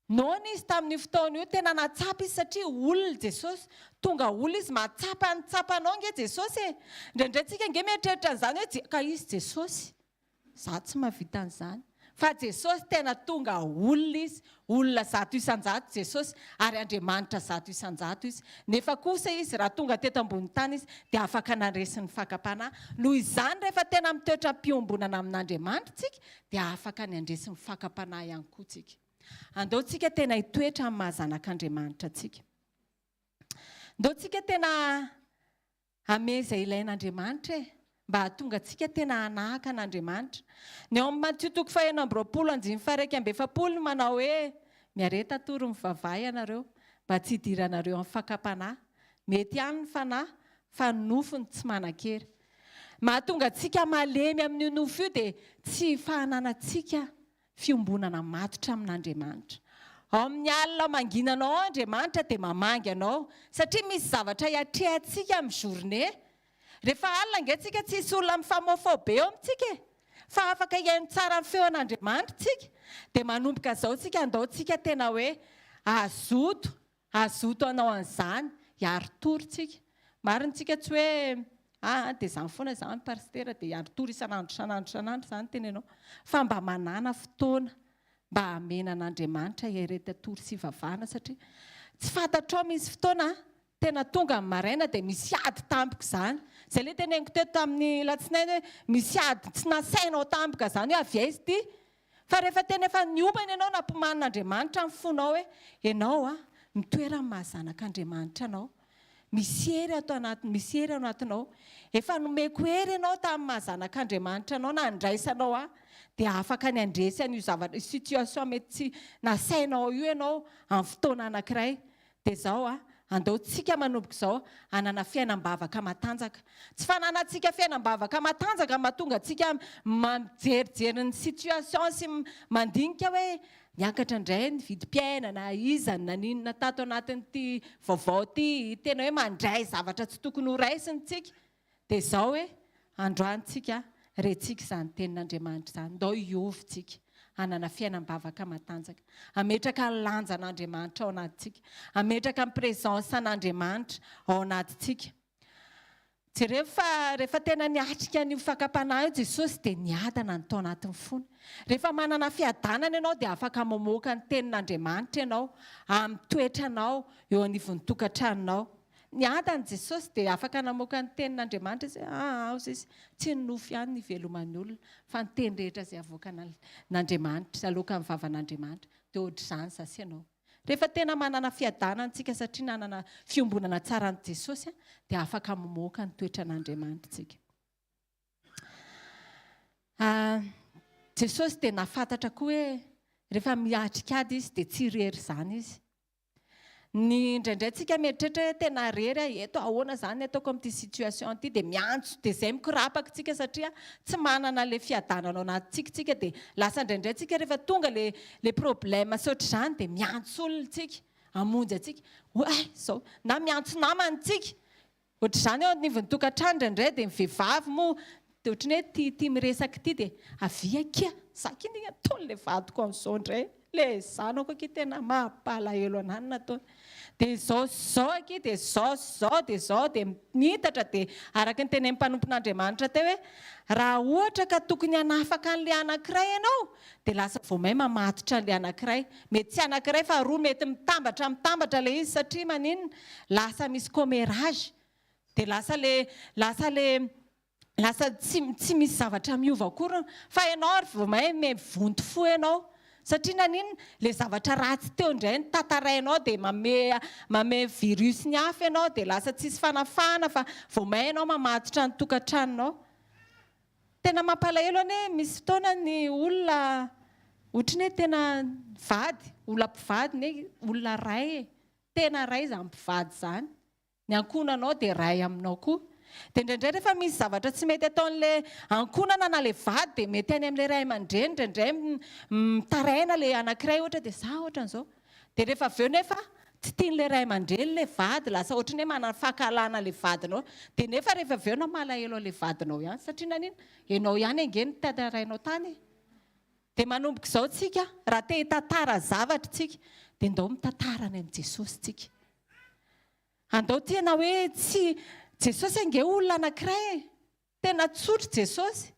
Noana izy tamin'io fotoana io, tena nahatsapa izy satria olona Jesosy, tonga olona izy, mahatsapa ny tsapanao ange Jesosy e! Indraindray tsika ange mieritreritra an'izany hoe ka izy Jesosy, za tsy mahavita an'izany. Fa Jesosy tena tonga olona izy, olona 100% Jesosy ary Andriamanitra 100% izy. Nefa kosa izy raha tonga teto ambonin'ny tany izy dia afaka nandresy ny fakam-panahy. Noho izany rehefa tena mitoetra am-piombonana amin'Andriamanitra tsika dia afaka ny handresy ny fakam-panahy ihany koa tsika. Andao tsika tena hitoetra amin'ny maha zanak'Andriamanitra antsika. Andao tsika tena hamehy izay ilain'Andriamanitra e, mba hahatonga antsika tena hanahaka an'Andriamanitra. Ny ao amin'ny Matio toko faha-26 andininy faha-41 no manao hoe, Miareta tory mivavaha ianareo, mba tsy hidiranareo amin'ny fakam-panahy. Mety ihany ny fanahy, fa ny nofo no tsy manan-kery. Mahatonga antsika malemy amin'io nofo io dia tsy fahananantsika fiombonana matotra amin'Andriamanitra. Ao amin'ny alina manginana ao Andriamanitra dia mamangy anao satria misy zavatra hiatrehantsika amin'ny journée. Rehefa alina ange tsika tsisy olona mifamaofao be eo amintsika e! Fa afaka hihaino tsara ny feon'Andriamanitra tsika. Dia manomboka izao tsika andao tsika tena hoe hazoto Hazoto hanao an'izany, hiari-tory tsika. Marina tsika tsy hoe aa dia izany foana izany Pasitera dia hiari-tory isan'andro isan'andro isan'andro izany tenenao. Fa mba manàna fotoana mba hamena an'Andriamanitra hiaretan-tory sy hivavahana satria tsy fantatrao misy fotoana tena tonga ny maraina dia misy ady tampoka izany. Izay ilay teneniko teto tamin'ny latsinainy hoe misy ady tsy nasainao tampoka izany hoe avy aiza ity? Fa rehefa tena efa niomana ianao nampimanin'Andriamanitra ny fonao hoe ianao a, mitoera amin'ny maha zanak'Andriamanitra anao. Misy hery ato anaty, misy hery ao anatinao. Efa nomeko hery ianao tamin'ny maha zanak'Andriamanitra anao nandraisanao ahy dia afaka ny handresy an'io zavatra, situation mety tsy nasainao io ianao amin'ny fotoana anankiray. Dia izao a, andao tsika manomboka izao hanana fiainam-bavaka matanjaka. Tsy fananantsika fiainam-bavaka matanjaka no mahatonga antsika mijerijery ny situation sy mandinika hoe niakatra indray ny vidim-piainana, iza no naninona tato anatin'ity vaovao ity, tena hoe mandray zavatra tsy tokony ho raisina isika. Dia izao hoe, androany tsika, rentsika izany tenin'Andriamanitra izany, ndao hiova tsika, hanana fiainam-bavaka matanjaka, hametraka ny lanjan'Andriamanitra ao anatintsika, hametraka ny présence an'Andriamanitra ao anatintsika. Jereo fa rehefa tena niatrika an'io fakam-panahy io Jesosy dia niadana ny tao anatin'ny fony. Rehefa manana fiadanana ianao dia afaka mamoaka ny tenin'Andriamanitra ianao amin'ny toetranao eo anivon'ny tokantranonao. Niadana Jesosy dia afaka namoaka ny tenin'Andriamanitra izy hoe, aa, hozy izy, tsy ny nofo ihany no iveloman'ny olona, fa ny teny rehetra izay avoakan'Andriamanitra, aloakan'ny vavan'Andriamanitra. Dia ohatr'izany izaho sy ianao. Rehefa tena manana fiadanana isika satria nanana fiombonana tsara an'i Jesosy, dia afaka mamoaka ny toetran'Andriamanitra isika. Jesosy dia nahafantatra koa hoe rehefa miatrika ady izy dia tsy irery izany izy. Ny indraindray tsika mieritreritra hoe tena rery aho eto, ahoana zany ny ataoko amin'ity situation ity, dia miantso, dia zay mikorapaka tsika satria tsy manana le fiadanana ao anatintsika tsika, dia lasa indraindray tsika rehefa tonga le le problème sy ohatr'izany dia miantso olona tsika hamonjy antsika, oay zao, na miantso namana tsika, Ohatr'izany eo anivon'ny tokantrano indraindray dia ny vehivavy moa dia ohatran'ny hoe tia tia miresaka ity dia avia akia, za akia anie ataon'ilay vadiko an'izao indray, ilay zanako akia tena mampalahelo anah ny nataony, dia izao sy izao akia dia izao sy izao dia izao dia miitatra dia araka ny tenenin'ny mpanompon'Andriamanitra teo hoe raha ohatra ka tokony hanafaka an'ilay anankiray ianao dia lasa vao may mamatotra an'ilay anankiray, mety tsy anankiray fa roa mety mitambatra mitambatra ilay izy satria maninona? Lasa misy comérage. Dia lasa le lasa le lasa tsy tsy misy zavatra miova akory fa ianao ary vao may me vonto fo ianao satria naninona le zavatra ratsy teo indray no tantarainao dia manome manome virus ny hafa ianao dia lasa tsisy fanafahana fa vao may ianao mamatotra ny tokantranonao. Tena mampalahelo anie misy fotoana ny olona ohatry ny hoe tena vady olona mpivady ne olona ray e tena ray izany mpivady izany. Ny ankohonanao dia ray aminao koa. Dia indraindray rehefa misy zavatra tsy mety ataon'ilay ankohonana na ilay vady dia mety any amin'ilay ray aman-dreny indraindray mitaraina ilay anankiray ohatra dia za ohatran'izao. Dia rehefa avy eo nefa tsy tian'ilay ray aman-dreny ilay vady, lasa ohatran'ny hoe manana fankahalana ilay vadinao. Dia nefa rehefa avy eo ianao malahelo an'ilay vadinao ihany satria naninona? Ianao ihany ange no tantarainao tany e. Dia manomboka izao tsika, raha te hitantara zavatra tsika dia ndao mitantara any amin'i Jesosy tsika. Andao tena hoe tsy, Jesosy ange olona anankiray e! Tena tsotra Jesosy.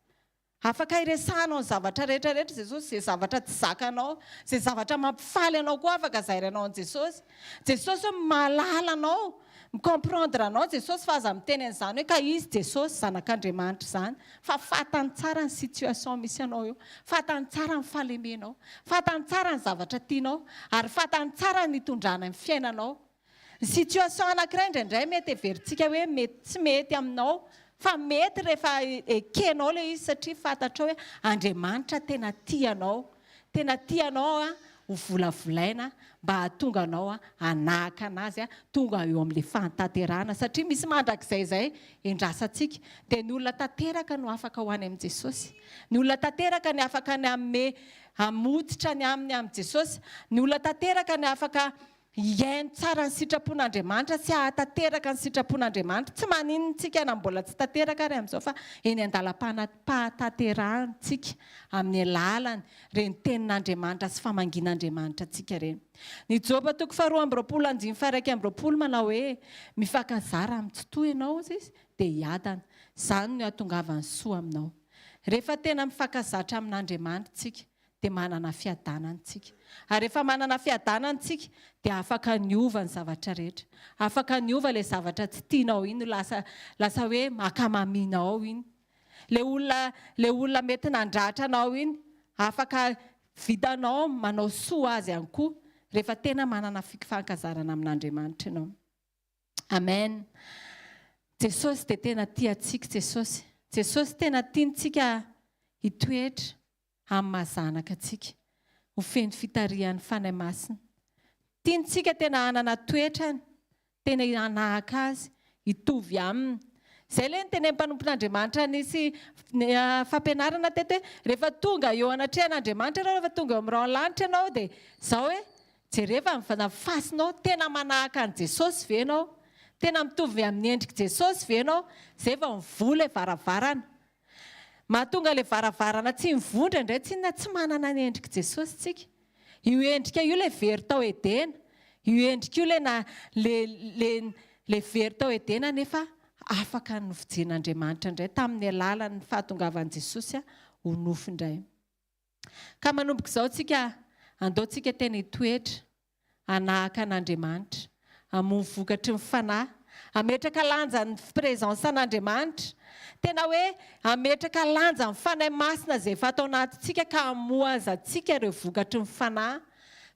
Afaka iresahanao ny zavatra rehetra rehetra Jesosy, izay zavatra tsy zakanao, izay zavatra mampifaly anao koa afaka zairainao an'i Jesosy. Jesosy mahalala anao, mi-comprendre anao Jesosy fa aza miteny an'izany hoe ka izy Jesosy zanak'Andriamanitra izany fa fantany tsara ny situation misy anao eo, fantany tsara ny fahalemenao, fantany tsara ny zavatra tianao ary fantany tsara ny hitondrana ny fiainanao. Ny situation anankiray indraindray mety heverintsika hoe mety tsy mety aminao fa mety rehefa ekenao ilay izy satria fantatrao hoe Andriamanitra tena tia anao, tena tia anao ho volavolaina mba hahatonga anao hanahaka an'Azy tonga eo amin'ilay fahatanterahana satria misy mandrakizay izay endrasantsika dia ny olona tanteraka no afaka ho any amin'i Jesosy, ny olona tanteraka ny afaka ny hanome hamototra ny aminy amin'i Jesosy, ny olona tanteraka ny afaka Hihaino tsara ny sitrapon'Andriamanitra sy hahatanteraka ny sitrapon'Andriamanitra. Tsy maninona isika na mbola tsy tanteraka ary amin'izao fa eny an-dalam-pahatanterahana isika amin'ny alalan' ireny tenin'Andriamanitra sy famangian'Andriamanitra antsika ireny. Ny Joba toko faharoa amby roapolo andininy faha-21 manao hoe, Mifankazara amin'ny tsitoha ianao, hozy izy, dia hiadana. Izany no hahatongavan'ny soa aminao. Rehefa tena mifankazatra amin'Andriamanitra isika, dia manana fiadanana isika. Ary rehefa manana fiadanana isika dia afaka niova ny zavatra rehetra. Afaka niova ilay zavatra tsy tianao iny ho lasa lasa hoe ankamaminao iny. Ilay olona ilay olona mety nandratra anao iny afaka vitanao manao soa azy ihany koa rehefa tena manana fifankazarana amin'Andriamanitra ianao. Amen. Jesosy dia tena tia antsika Jesosy. Jesosy tena tiantsika hitoetra amin'ny maha zanaka antsika, ho feno fitarihan'ny Fanahy Masina. Tiantsika tena hanana toetrany, tena hanahaka Azy, hitovy Aminy. Izay ilay nitenenin'ny mpanompon'Andriamanitra nisy fampianarana teto hoe rehefa tonga eo anatrehan'Andriamanitra ianao, rehefa tonga eo amin'ny rahon'ny lanitra ianao dia izao hoe jereva ny fasinao, tena manahaka an'i Jesosy ve ianao? Tena mitovy amin'ny endrik'i Jesosy ve ianao? Izay vao mivoha ilay varavarana. Mahatonga ilay varavarana tsy mivondra indray tsinona tsy manana ny endrik'i Jesosy tsika. Io endrika io ilay very tao Edena. Io endrika io ilay na le le le very tao Edena nefa afaka novijian'Andriamanitra indray tamin'ny alalan'ny fahatongavan'i Jesosy ho nofo indray. Ka manomboka izao tsika andao tsika tena hitoetra hanahaka an'Andriamanitra, hamoa ny vokatry ny Fanahy, hametraka lanja ny présence an'Andriamanitra, tena hoe hametraka lanja ny Fanahy Masina izay efa ato anatintsika ka hamohazantsika ireo vokatry ny Fanahy,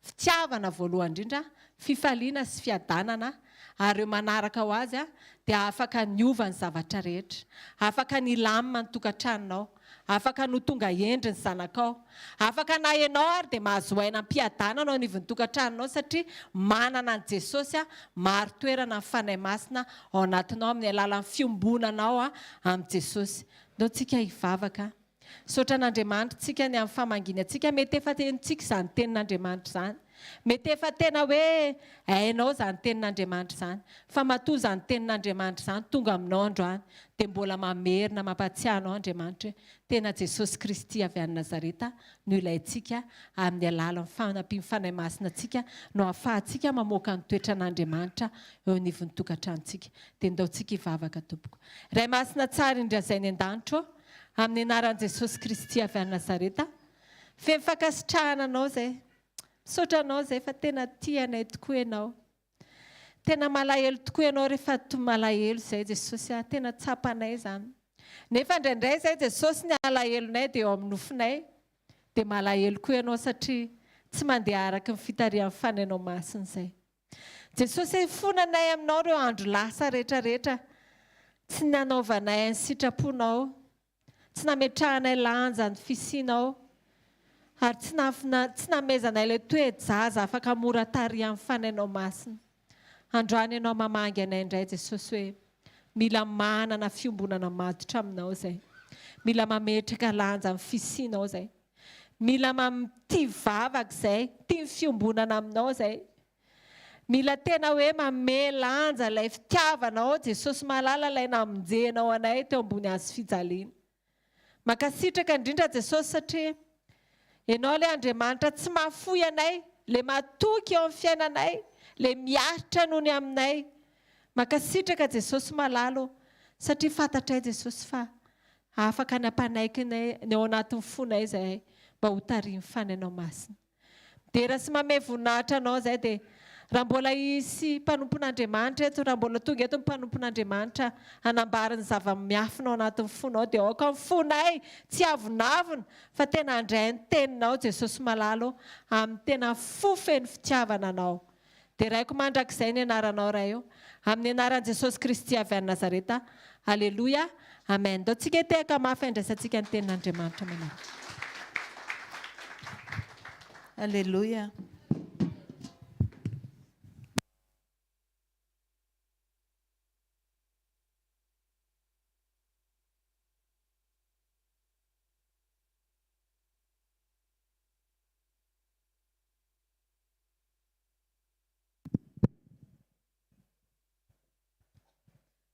fitiavana voalohany indrindra, fifaliana sy fiadanana, ary ireo manaraka ho azy dia afaka niova ny zavatra rehetra, afaka nilamina ny tokantranonao. Afaka ny ho tonga hendry ny zanakao. Afaka na ianao ary dia mahazo aina am-piadanana ao anivon'ny tokantranonao satria manana an'i Jesosy marin-toerana ny Fanahy Masina ao anatinao amin'ny alalan'ny fiombonanao amin'i Jesosy. Ndao tsika hivavaka. Misaotra an'Andriamanitra tsika ny amin'ny famangiany antsika. Mety efa henontsika izany tenin'Andriamanitra izany. Mety efa tena hoe hainao izany tenin'Andriamanitra izany, fa matoa izany tenin'Andriamanitra izany tonga aminao androany, dia mbola mamerina mampahatsiahy anao Andriamanitra hoe tena Jesosy Kristy avy any Nazareta no ilaintsika, amin'ny alalan'ny fanampian'ny Fanahy Masina antsika no ahafahantsika mamoaka ny toetran'Andriamanitra eo anivon'ny tokantranontsika. Dia ndao tsika hivavaka tompoko. Ray Masina tsara indrindra izay any an-danitra ô, amin'ny anaran'i Jesosy Kristy avy any Nazareta, feno fankasitrahana Anao izay. Misaotra anao izay fa tena tia anay tokoa ianao. Tena malahelo tokoa Ianao rehefa malahelo izay Jesosy a, tena tsapanay izany. Nefa indraindray izay Jesosy ny alahelonay dia eo amin'ny nofinay dia malahelo koa Ianao satria tsy mandeha araka ny fitarihan'ny Fanahinao Masina izay. Jesosy e, ifonanay aminao ireo andro lasa rehetra rehetra tsy nanaovanay ny sitraponao. Tsy nametrahanay lanja ny fisianao ary tsy tsy namezanay ilay toe-jaza afaka mora tarihan'ny Fanahinao Masina. Androany Ianao mamangy anay indray Jesosy hoe mila manana fiombonana matotra Aminao izay. Mila mametraka lanja ny fisianao izay. Mila tia vavaka izay, tia ny fiombonana Aminao izay. Mila tena hoe manome lanja ilay fitiavanao Jesosy malala ilay namonjenao anay teo ambony hazo fijaliana. Mankasitraka indrindra Jesosy satria Ianao ilay Andriamanitra tsy mahafoy anay, ilay matoky eo amin'ny fiainanay, ilay miaritra noho ny aminay. Mankasitraka Jesosy malala ô, satria fantatray Jesosy fa afaka ny hampanaiky ny ao anatin'ny fonay izahay mba ho tarihin'ny Fanahinao Masina. Midera sy mamehy voninahitra Anao izay dia raha mbola hisy mpanompon'Andriamanitra eto, raha mbola tonga eto ny mpanompon'Andriamanitra hanambara ny zava-miafina ao anatin'ny fonao dia aoka ny fonay tsy hiavonavona fa tena handray ny teninao Jesosy malala ô amin'ny tena fo feno fitiavana Anao. Deraiko mandrakizay ny anaranao Ray ô. Amin'ny anaran'i Jesosy Kristy avy any Nazareta. Aleloia. Amen. Ndao tsika hitehaka mafy handraisantsika ny tenin'Andriamanitra manaraka. Aleloia.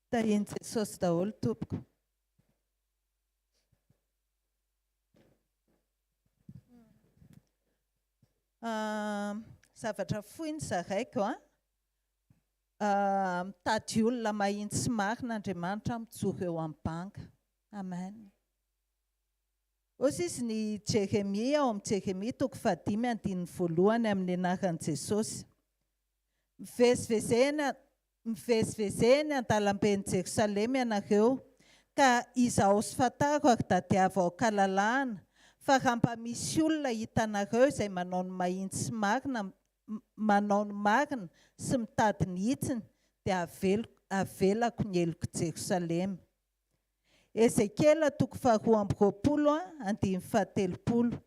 Tahian'i Jesosy daholo tompoko. Zavatra fohy ny zaraiko a. Mitady olona mahitsy sy marina Andriamanitra mijoro eo amin'ny banga. Amen. Hozy izy ny Jeremia ao amin'ny Jeremia toko fahadimy andininy voalohany amin'ny anaran'i Jesosy. Mivezivezena mivezivezena eny an-dalamben'i Jerosalema ianareo, ka izahao sy fantaro ary tadiavo ao an-kalalahana, fa raha mba misy olona hitanareo izay manao ny mahitsy sy marina manao ny marina sy mitady ny hitsiny, dia avelako ny helok'i Jerosalema. Ezekiela toko faharoa amby roapolo andininy fahatelopolo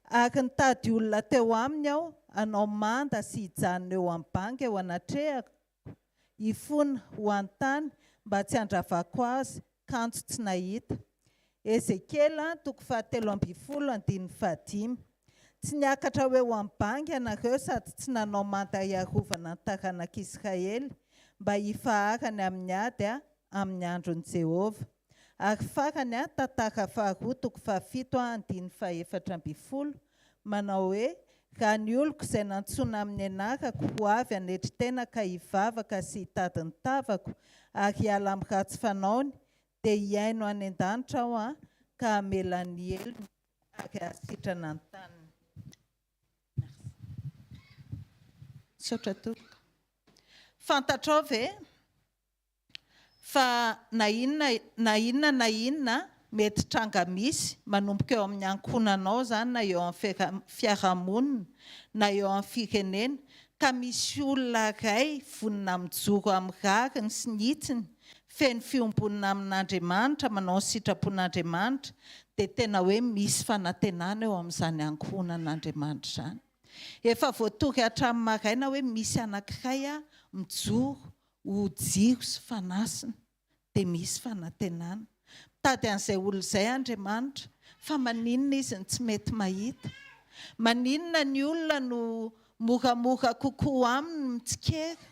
Ary nitady olona teo aminy aho hanao manda sy hijanona eo amin'ny banga eo anatrehako, hifona ho an-tany mba tsy handravako azy, kanjo tsy nahita. Ezekiela toko fahatelo ambin'ny folo andininy fahadimy Tsy niakatra ho eo amin'ny banga ianareo sady tsy nanao manda hiarovana ny taranak'Israely mba hifaharany amin'ny ady amin'ny andron'i Jehovah. Ary farany, Tantara faharoa toko fahafito andininy fahefatra ambin'ny folo, manao hoe, Raha ny oloko izay nantsoina amin'ny anarako ho avy hanetry tena ka hivavaka sy hitady ny tavako ary hiala amin'ny ratsy fanaony, dia hihaino any an-danitra Aho ka hamela ny helony ary hahasitrana ny taniny. Misaotra tompoko. Fantatrao ve fa na inona na inona na inona mety tranga misy manomboka eo amin'ny ankohonanao izany na eo amin'ny fiarahamonina na eo amin'ny firenena ka misy olona iray vonona mijoro amin'ny rariny sy ny hitsiny feno fiombonana amin'Andriamanitra manao ny sitrapon'Andriamanitra dia tena hoe misy fanantenana eo amin'izany ankohonan'Andriamanitra izany. Efa voatory hatramin'ny maraina hoe misy anankiray mijoro ho jiro sy fanasina dia misy fanantenana. Mitady an'izay olona izay Andriamanitra fa maninona izy no tsy mety mahita? Maninona ny olona no moramora kokoa aminy ny mitsikera?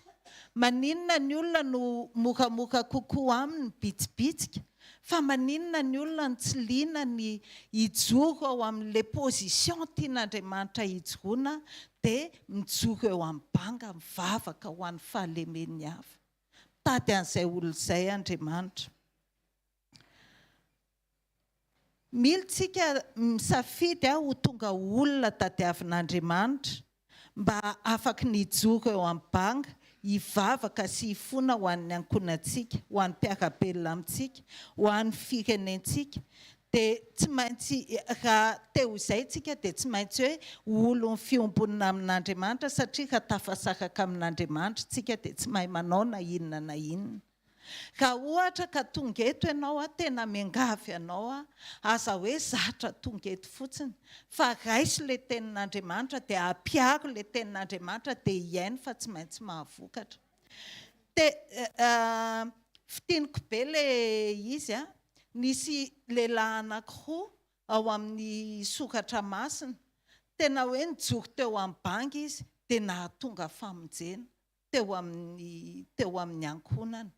Maninona ny olona no moramora kokoa aminy ny bitsibitsika? Fa maninona ny olona no tsy liana ny hijoro ao amin'ilay position tian'Andriamanitra hijoroana dia mijoro eo amin'ny banga mivavaka ho an'ny fahalemen'ny hafa? Mitady an'izay olona izay Andriamanitra. Mila tsika misafidy ho tonga olona tadiavin'Andriamanitra mba afaky ny hijoro eo amin'ny banga. hivavaka sy hifona ho an'ny ankohonantsika, ho an'ny mpiara-belona amintsika, ho an'ny firenentsika, dia tsy maintsy, raha te ho izay tsika dia tsy maintsy hoe ho olon'ny fiombonana amin'Andriamanitra satria raha tafasaraka amin'Andriamanitra tsika dia tsy mahay manao na inona na inona. Raha ohatra ka tonga eto ianao aho tena miangavy anao aho, aza hoe zatra tonga eto fotsiny fa raiso ilay tenin'Andriamanitra dia ampiaro ilay tenin'Andriamanitra dia hihaino fa tsy maintsy mahavokatra. Te fintiniko be ilay izy an, nisy lehilahy anankiroa ao amin'ny soratra masina, tena hoe nijoro teo amin'ny banga izy dia nahatonga famonjena teo amin'ny teo amin'ny ankohonana.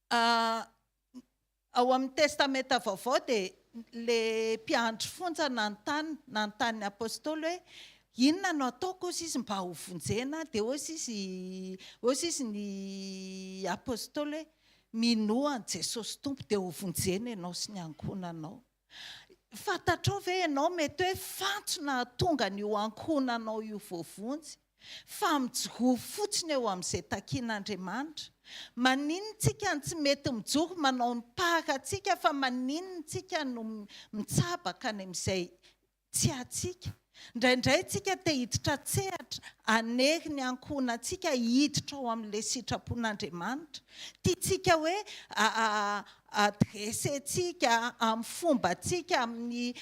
Ao amin'ny Testamenta Vaovao dia ilay mpiandry fonja nanontany nanontany ny Apostoly hoe, Inona no ataoko hozy izy mba ho vonjena? Dia hozy izy hozy izy ny Apostoly hoe, Minoa an'i Jesosy Tompo dia ho vonjena ianao sy ny ankohonanao. Fantatrao ve ianao mety hoe fantsona hahatonga an'io ankohonanao io voavonjy? Fa mijoroa fotsiny eo amin'izay takian'Andriamanitra. Maninona tsika no tsy mety mijoro manao ny part antsika fa maninona tsika no mitsabaka any amin'izay tsy antsika? Indraindray tsika te hiditra an-tsehatra hanery ny ankohonantsika hiditra ao amin'ilay sitrapon'Andriamanitra. Tiantsika hoe adressentsika amin'ny fombantsika, amin'ny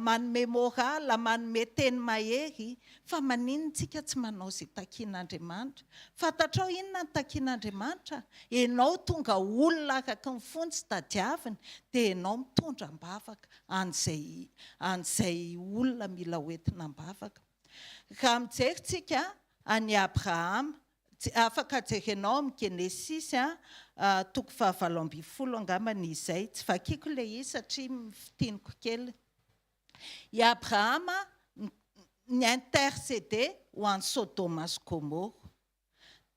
manome morale, manome teny mahery. Fa maninona tsika tsy manao izay takian'Andriamanitra? Fantatrao inona ny takian'Andriamanitra? Ianao tonga olona araka ny fony sy tadiaviny dia ianao mitondra am-bavaka an'izay an'izay olona mila hoentina am-bavaka. Raha mijery tsika an'i Abrahama, afaka jerenao amin'ny Genesisy toko fahavalo ambinifolo angambany izay, tsy vakiko ilay izy satria fintiniko kely. I Abrahama ni-interceder ho an'i Sodoma sy Gomoro.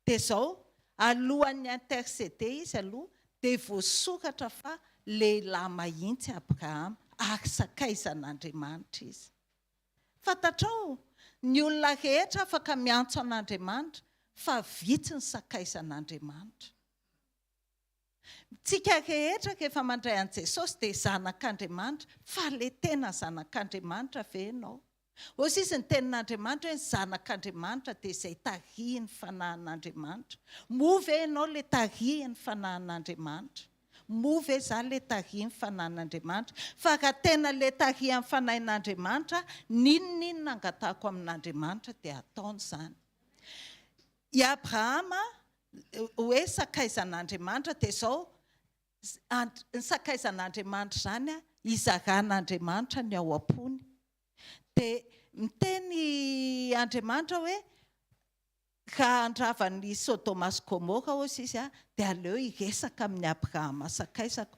Dia izao, alohan'ny ni-interceder izy aloha dia voasoratra fa lehilahy mahintsy Abrahama ary sakaizan'Andriamanitra izy. Fantatrao, ny olona rehetra afaka miantso an'Andriamanitra fa vitsy ny sakaizan'Andriamanitra. Tsika rehetra rehefa mandray an'i Jesosy dia zanak'Andriamanitra, fa le tena zanak'Andriamanitra ve ianao? Hozy izy ny tenin'Andriamanitra hoe ny zanak'Andriamanitra dia izay tarihin'ny fanahin'Andriamanitra. Moa ve ianao le tarihin'ny fanahin'Andriamanitra? Moa ve za le tarihin'ny fanahin'Andriamanitra? Fa raha tena le tarihan'ny fanahin'Andriamanitra, n'inon'inona angatahako amin'Andriamanitra dia ataony izany. I Abrahama hoe sakaizan'Andriamanitra dia izao, ny sakaizan'Andriamanitra izany izaran'Andriamanitra ny ao am-pony. Dia miteny Andriamanitra hoe raha handrava ny Sodoma sy Gomora hozy izy dia aleo hiresaka amin'i Abrahama sakaizako.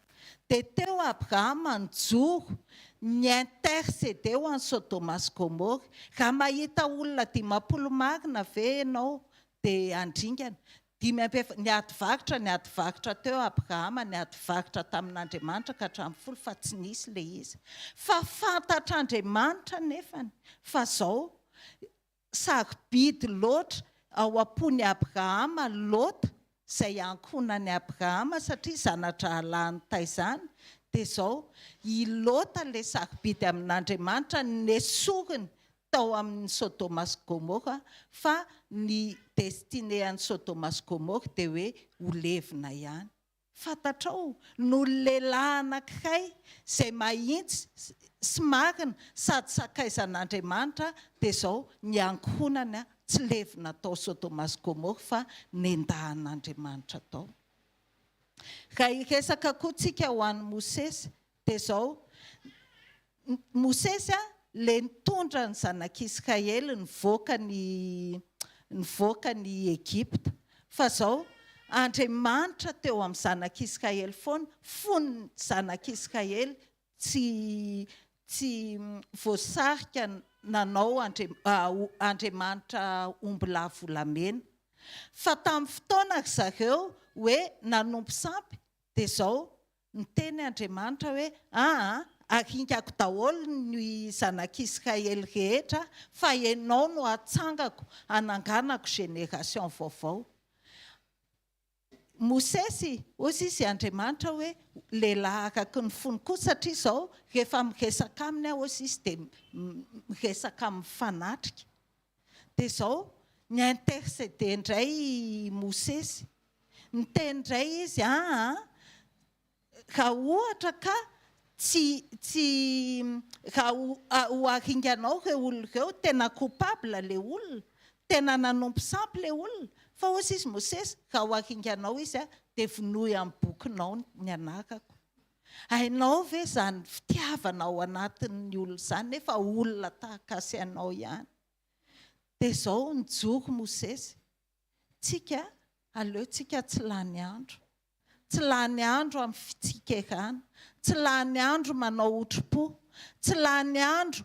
Dia teo Abrahama nijoro, ni-interceder ho an'i Sodoma sy Gomora. Raha mahita olona 50 marina ve ianao dia handringana. Dimy amby efa, niady varotra, niady varotra teo Abrahama, niady varotra tamin'Andriamanitra ka hatramin'ny folo fa tsy nisy ilay izy. Fa fantatr'Andriamanitra anefany fa izao, sarobidy loatra ao am-pon'i Abrahama Lota, izay ankohonan'i Abrahama satria zana-drahalahiny taizany, dia izao, i Lota ilay sarobidy amin'Andriamanitra nesoriny tao amin'ny Sodoma sy Gomora fa ny destinée an'i Sodoma sy Gomora dia hoe ho levona ihany. Fantatrao, noho ny lehilahy anankiray izay mahintsy sy marina sady sakaizan'Andriamanitra dia izao ny ankohonany tsy levona tao Sodoma sy Gomora fa nendahan'Andriamanitra tao. Raha hiresaka koa tsika ho an'i Mosesy dia izao, Mosesy ilay nitondra ny zanak'Israely nivoaka ny nivoaka ny Egypta. Fa izao, Andriamanitra teo amin'ny zanak'Israely foana, fony zanak'Israely tsy tsy voasarika nanao Andriamanitra ombilahy volamena. Fa tamin'ny fotoana ry zareo hoe nanompo sampy dia izao, Niteny Andriamanitra hoe, Aa, Aringako daholo ny zanak'Israely rehetra fa ianao no hatsangako hananganako génération vaovao. Mosesy, hozy izy Andriamanitra hoe lehilahy araky ny fony koa satria izao rehefa miresaka aminy aho hozy izy dia miresaka amin'ny mifanatrika. Dia izao ni-interceder indray i Mosesy. Niteny indray izy aa raha ohatra ka tsy tsy raha ho aringanao ireo olona ireo, tena coupable ilay olona, tena nanompo sampy ilay olona, fa hozy izy Mosesy, raha ho aringanao izy dia vonoy amin'ny bokinao ny anarako. Hainao ve izany fitiavana ao anatin'ny olona izany nefa olona tahaka ahy sy anao ihany? Dia izao nijoro Mosesy, tsika aleo tsika tsy lany andro. Tsy lany andro amin'ny fitsikerana, tsy lany andro manao otri-po, tsy lany andro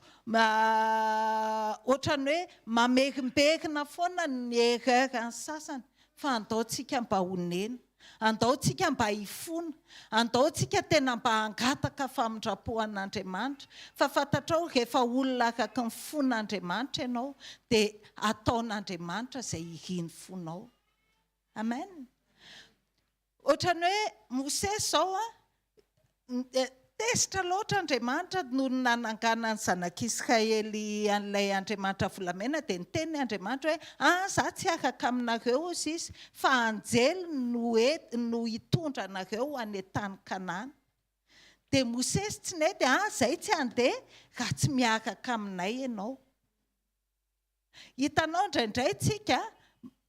ohatran'ny hoe mamerimberina foana ny erreur an'ny sasany fa andao tsika mba honena, andao tsika mba hifona, andao tsika tena mba hangataka famindram-po an'Andriamanitra fa fantatrao rehefa olona araky ny fon'Andriamanitra ianao dia ataon'Andriamanitra izay irin'ny fonao. Amen. Ohatran'ny hoe Mosesy izao an, tezitra loatra Andriamanitra noho ny nananganan'ny zanak'Israely an'ilay Andriamanitra volamena dia niteny Andriamanitra hoe ah za tsy hiaraka aminareo hozy izy fa anjely no no hitondra anareo ho any an-tany Kanana. Dia Mosesy tsy nety, ah zay tsy handeha raha tsy miaraka aminay ianao. Hitanao indraindray tsika,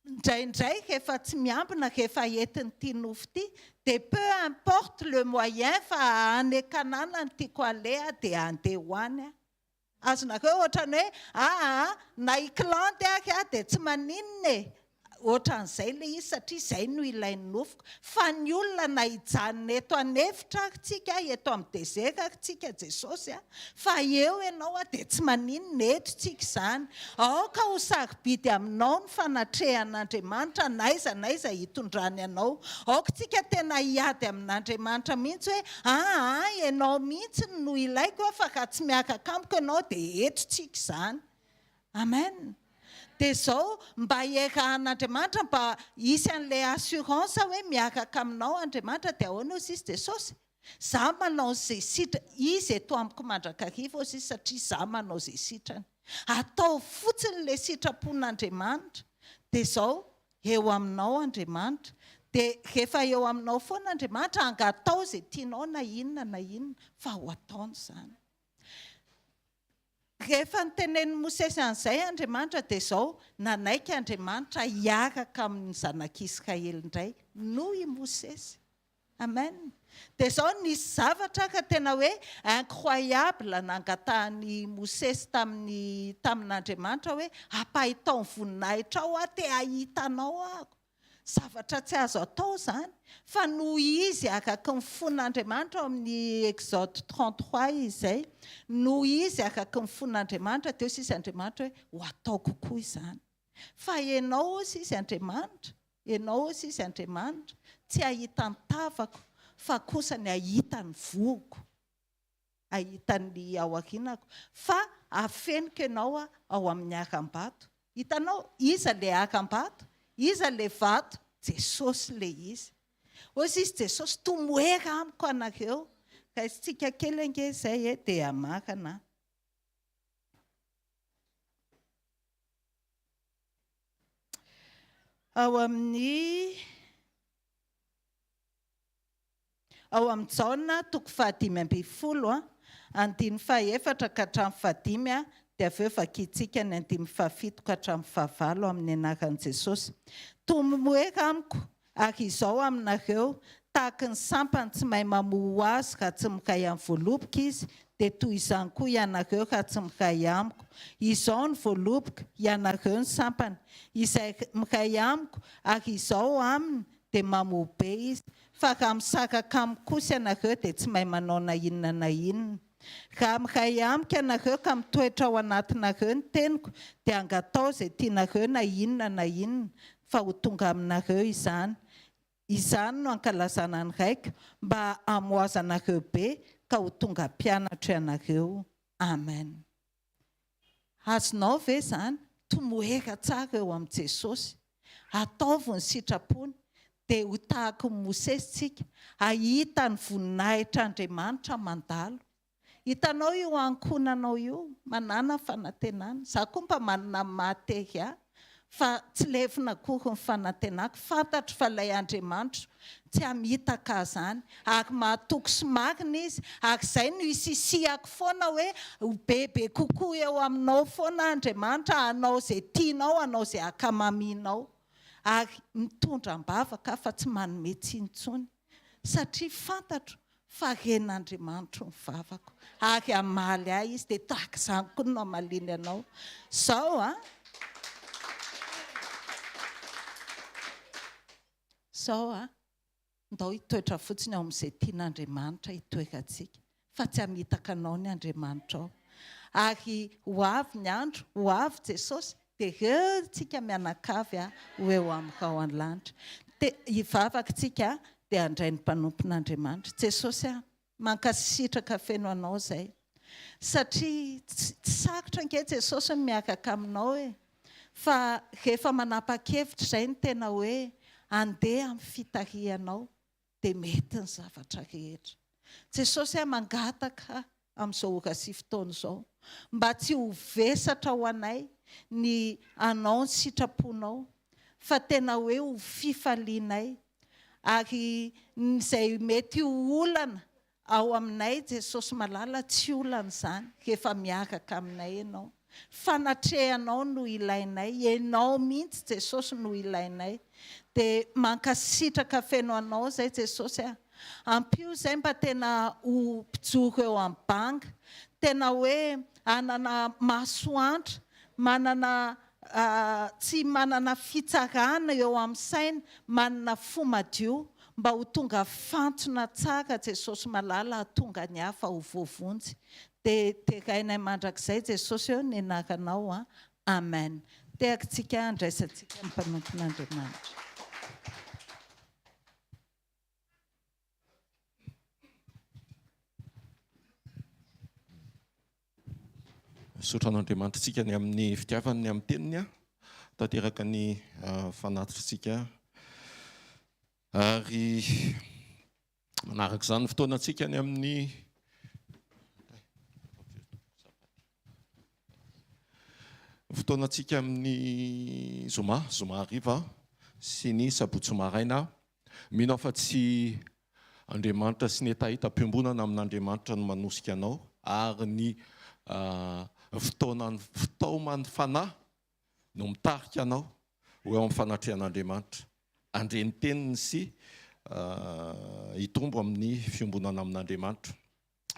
indraindray rehefa tsy miambina rehefa entin'ity nofo ity dia peu importe le moyen fa any Kanana no tiako aleha dia handeha ho any aho. Azonareo ohatran'ny hoe aa na hi-clandy ary aho dia tsy maninona e! Ohatran'izay ilay izy satria izay no ilain'ny nofoko. Fa ny olona na hijanona eto an'efitra ary tsika, eto amin'ny desert ary tsika Jesosy a, fa eo ianao a dia tsy maninona, eto tsika izany. Aoka ho sarobidy aminao ny fanatrehan'Andriamanitra n'aiza n'aiza hitondrany anao. Aoka tsika tena hiady amin'Andriamanitra mihitsy hoe aa ianao mihitsy no ilaiko fa raha tsy miaraka amiko ianao dia eto tsika izany. Amen! Dia izao, mba hiarahan'Andriamanitra, mba hisy an'ilay assurance hoe miaraka aminao Andriamanitra, dia ahoana hozy izy Jesosy? Za manao izay sitra, Izy eto amiko mandrakariva hozy izy satria za manao izay sitrany. Ataovy fotsiny ilay sitrapon'Andriamanitra, dia izao, eo aminao Andriamanitra. Dia rehefa eo aminao foana Andriamanitra, angatao izay tianao na inona na inona, fa ho ataony izany. Rehefa notenenin'i Mosesy an'izay Andriamanitra dia izao, nanaiky Andriamanitra hiaraka amin'ny zanak'Israely indray noho i Mosesy. Amen. Dia izao, nisy zavatra ka tena hoe incroyable nangatahan'i Mosesy tamin'ny tamin'Andriamanitra hoe, ampahitao ny voninahitrao aho, te hahita anao aho. Zavatra tsy azo atao izany, fa noho izy araka ny fon'Andriamanitra ao amin'ny Exode 33 izay, noho izy araka ny fon'Andriamanitra dia hoy izy Andriamanitra hoe ho ataoko koa izany. Fa ianao hoy izy Andriamanitra, ianao hoy izy Andriamanitra, tsy hahita ny tavako fa kosa ny hahita ny vohoko. hahita ny ao aorianako fa afeniko ianao ao amin'ny harambato. Hitanao? Iza ilay harambato? Iza ilay vato? Jesosy ilay izy. Hoy izy, Jesosy, tomoera amiko anareo. Raisintsika kely ange izay e, dia hamarana. Ao amin'ny Ao amin'ny Jaona toko fahadimy ambin'ny folo, andininy fahaefatra ka hatramin'ny fahadimy, dia avy eo vakintsika ny andininy fahafito ka hatramin'ny fahavalo amin'ny anaran'i Jesosy. Tomoera amiko, ary izao aminareo, tahaky ny sampany tsy mahay mamoa ho azy raha tsy miray amin'ny voaloboka izy, dia toy izany koa ianareo raha tsy miray amiko. Izao ny voaloboka, ianareo ny sampany. Izay miray amiko, ary izao aminy, dia mamoa be izy, fa raha misaraka amiko kosa ianareo dia tsy mahay manao na inona na inona. Raha miray amiko ianareo ka mitoetra ao anatinareo ny teniko, dia angatao izay tianareo na inona na inona, fa ho tonga aminareo izany. Izany no ankalazana ny Raiko, mba hamoazanareo be, ka ho tonga mpianatro ianareo. Amen. Azonao ve izany? Tomoera tsara eo amin'i Jesosy. Ataovy ny sitrapony, dia ho tahaky ny Mosesy tsika, hahita ny voninahitr'Andriamanitra mandalo. Hitanao io ankohonanao io, manàna fanantenana. Izaho koa mba manana ny maha tery ahy, fa tsy levona akory ny fanantenako. Fantatro fa ilay Andriamanitro tsy hamitaka ahy izany, ary mahatoky sy marina Izy, ary izay no isisihako foana hoe ho bebe kokoa eo aminao foana Andriamanitra, hanao izay tianao, hanao izay ankamamianao. Ary mitondra am-bavaka aho fa tsy manome tsiny intsony, satria fantatro fa ren'Andriamanitro ny vavako ary hamaly ahy Izy, dia tahaka izany koa no hamaliany anao. Izao an! Izao an! Ndao hitoetra fotsiny ao amin'izay tian'Andriamanitra hitoerantsika, fa tsy hamitaka anao ny Andriamanitrao. Ary ho avy ny andro, ho avy Jesosy, dia ireo tsika mianakavy ho eo amin'ny rahon'ny lanitra. Te hivavaka tsika dia handray ny mpanompon'Andriamanitra. Jesosy a, mankasitraka feno Anao izay. Satria tsy sarotra ange Jesosy ny miaraka aminao e. Fa rehefa manapa-kevitra izay ny tena hoe andeha amin'ny fitarihanao dia mety ny zavatra rehetra. Jesosy a, mangataka amin'izao ora sy fotoana izao mba tsy ho vesatra ho anay ny hanao ny sitraponao fa tena hoe ho fifalianay ary izay mety ho olana ao aminay Jesosy malala tsy olana izany rehefa miaraka aminay Ianao. Fanatrehanao no ilainay, Ianao mihitsy Jesosy no ilainay. Dia mankasitraka feno Anao izay Jesosy a. Ampio izay mba tena ho mpijoro eo amin'ny banga, tena hoe hanana maso antra, manana tsy manana fitsarana eo amin'ny saina, manana fo madio, mba ho tonga fantsona tsara Jesosy malala hahatonga ny hafa ho voavonjy. Dia derainay mandrakizay Jesosy ô ny anaranao an. Amen. Tehakitsika handraisantsika ny mpanompon'Andriamanitra. Misaotra an'Andriamanitra tsika ny amin'ny fitiavany ny amin'ny teniny tanteraka ny fanatitritsika ary manaraka izany ny fotoanantsika ny amin'ny fotoanantsika amin'ny zoma, zoma hariva sy ny sabotsy maraina. Mino aho fa tsy Andriamanitra sy ny hetahetam-piombonana amin'Andriamanitra no manosika anao ary ny fotoanan'ny fitaoman'ny Fanahy no mitarika anao ho eo amin'ny fanatrehan'Andriamanitra, handre ny teniny sy hitombo amin'ny fiombonana amin'Andriamanitra.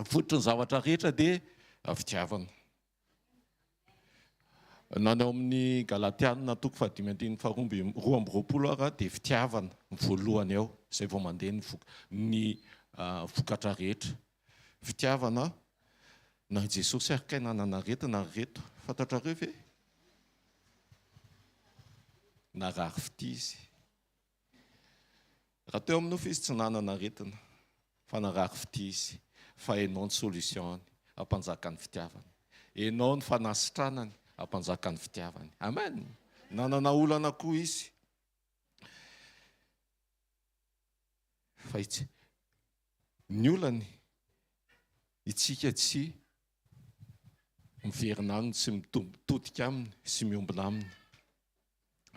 Fototry ny zavatra rehetra dia fitiavana. Na ny ao amin'ny Galatiana toko fahadimy andininy faharoa amby 22 ara dia fitiavana ny voalohany ao, izay vao mandeha ny ny vokatra rehetra. Fitiavana, na i Jesosy ary kay nanana aretina ry reto, fantatrareo ve? Narary fitia izy. Raha teo amin'ny nofo izy tsy nanana aretina fa narary fitia izy fa enao ny solution-ny hampanjaka ny fitiavany. Enao ny fanasitranany hampanjaka ny fitiavany. Amen! Nanana olana koa izy fa itsy ny olany itsika tsy miverina aminy sy mitodika aminy sy miombona aminy.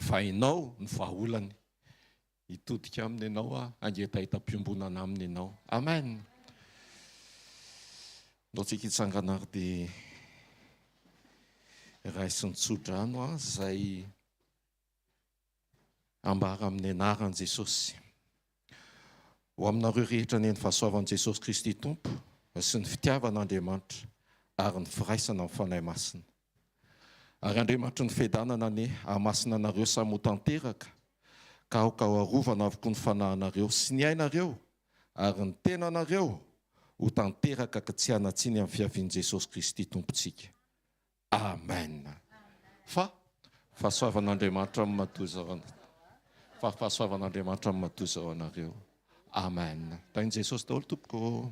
Fa hainao ny vahaolany. Hitodika aminy ianao aho, hangetaheta-piombonana aminy ianao. Amen! Ndao tsika hitsangana ary dia raiso ny tsodrano izay ambara amin'ny anaran'i Jesosy. Ho aminareo rehetra anie ny fahasoavan'i Jesosy Kristy Tompo sy ny fitiavan'Andriamanitra ary ny firaisana amin'ny Fanahy Masina. Ary Andriamanitry ny fiadanana anie hahamasina anareo samy ho tanteraka, ka aoka ho arovana avokoa ny fanahinareo sy ny ainareo ary ny tenanareo ho tanteraka ka tsy hanan-tsiny amin'ny fiavian'i Jesosy Kristy Tompontsika. Amen. Fa fahasoavan'Andriamanitra amin'ny matoa fa fahasoavan'Andriamanitra amin'ny matoa izao anareo. Amen. Tahin'i Jesosy daholo tompoko.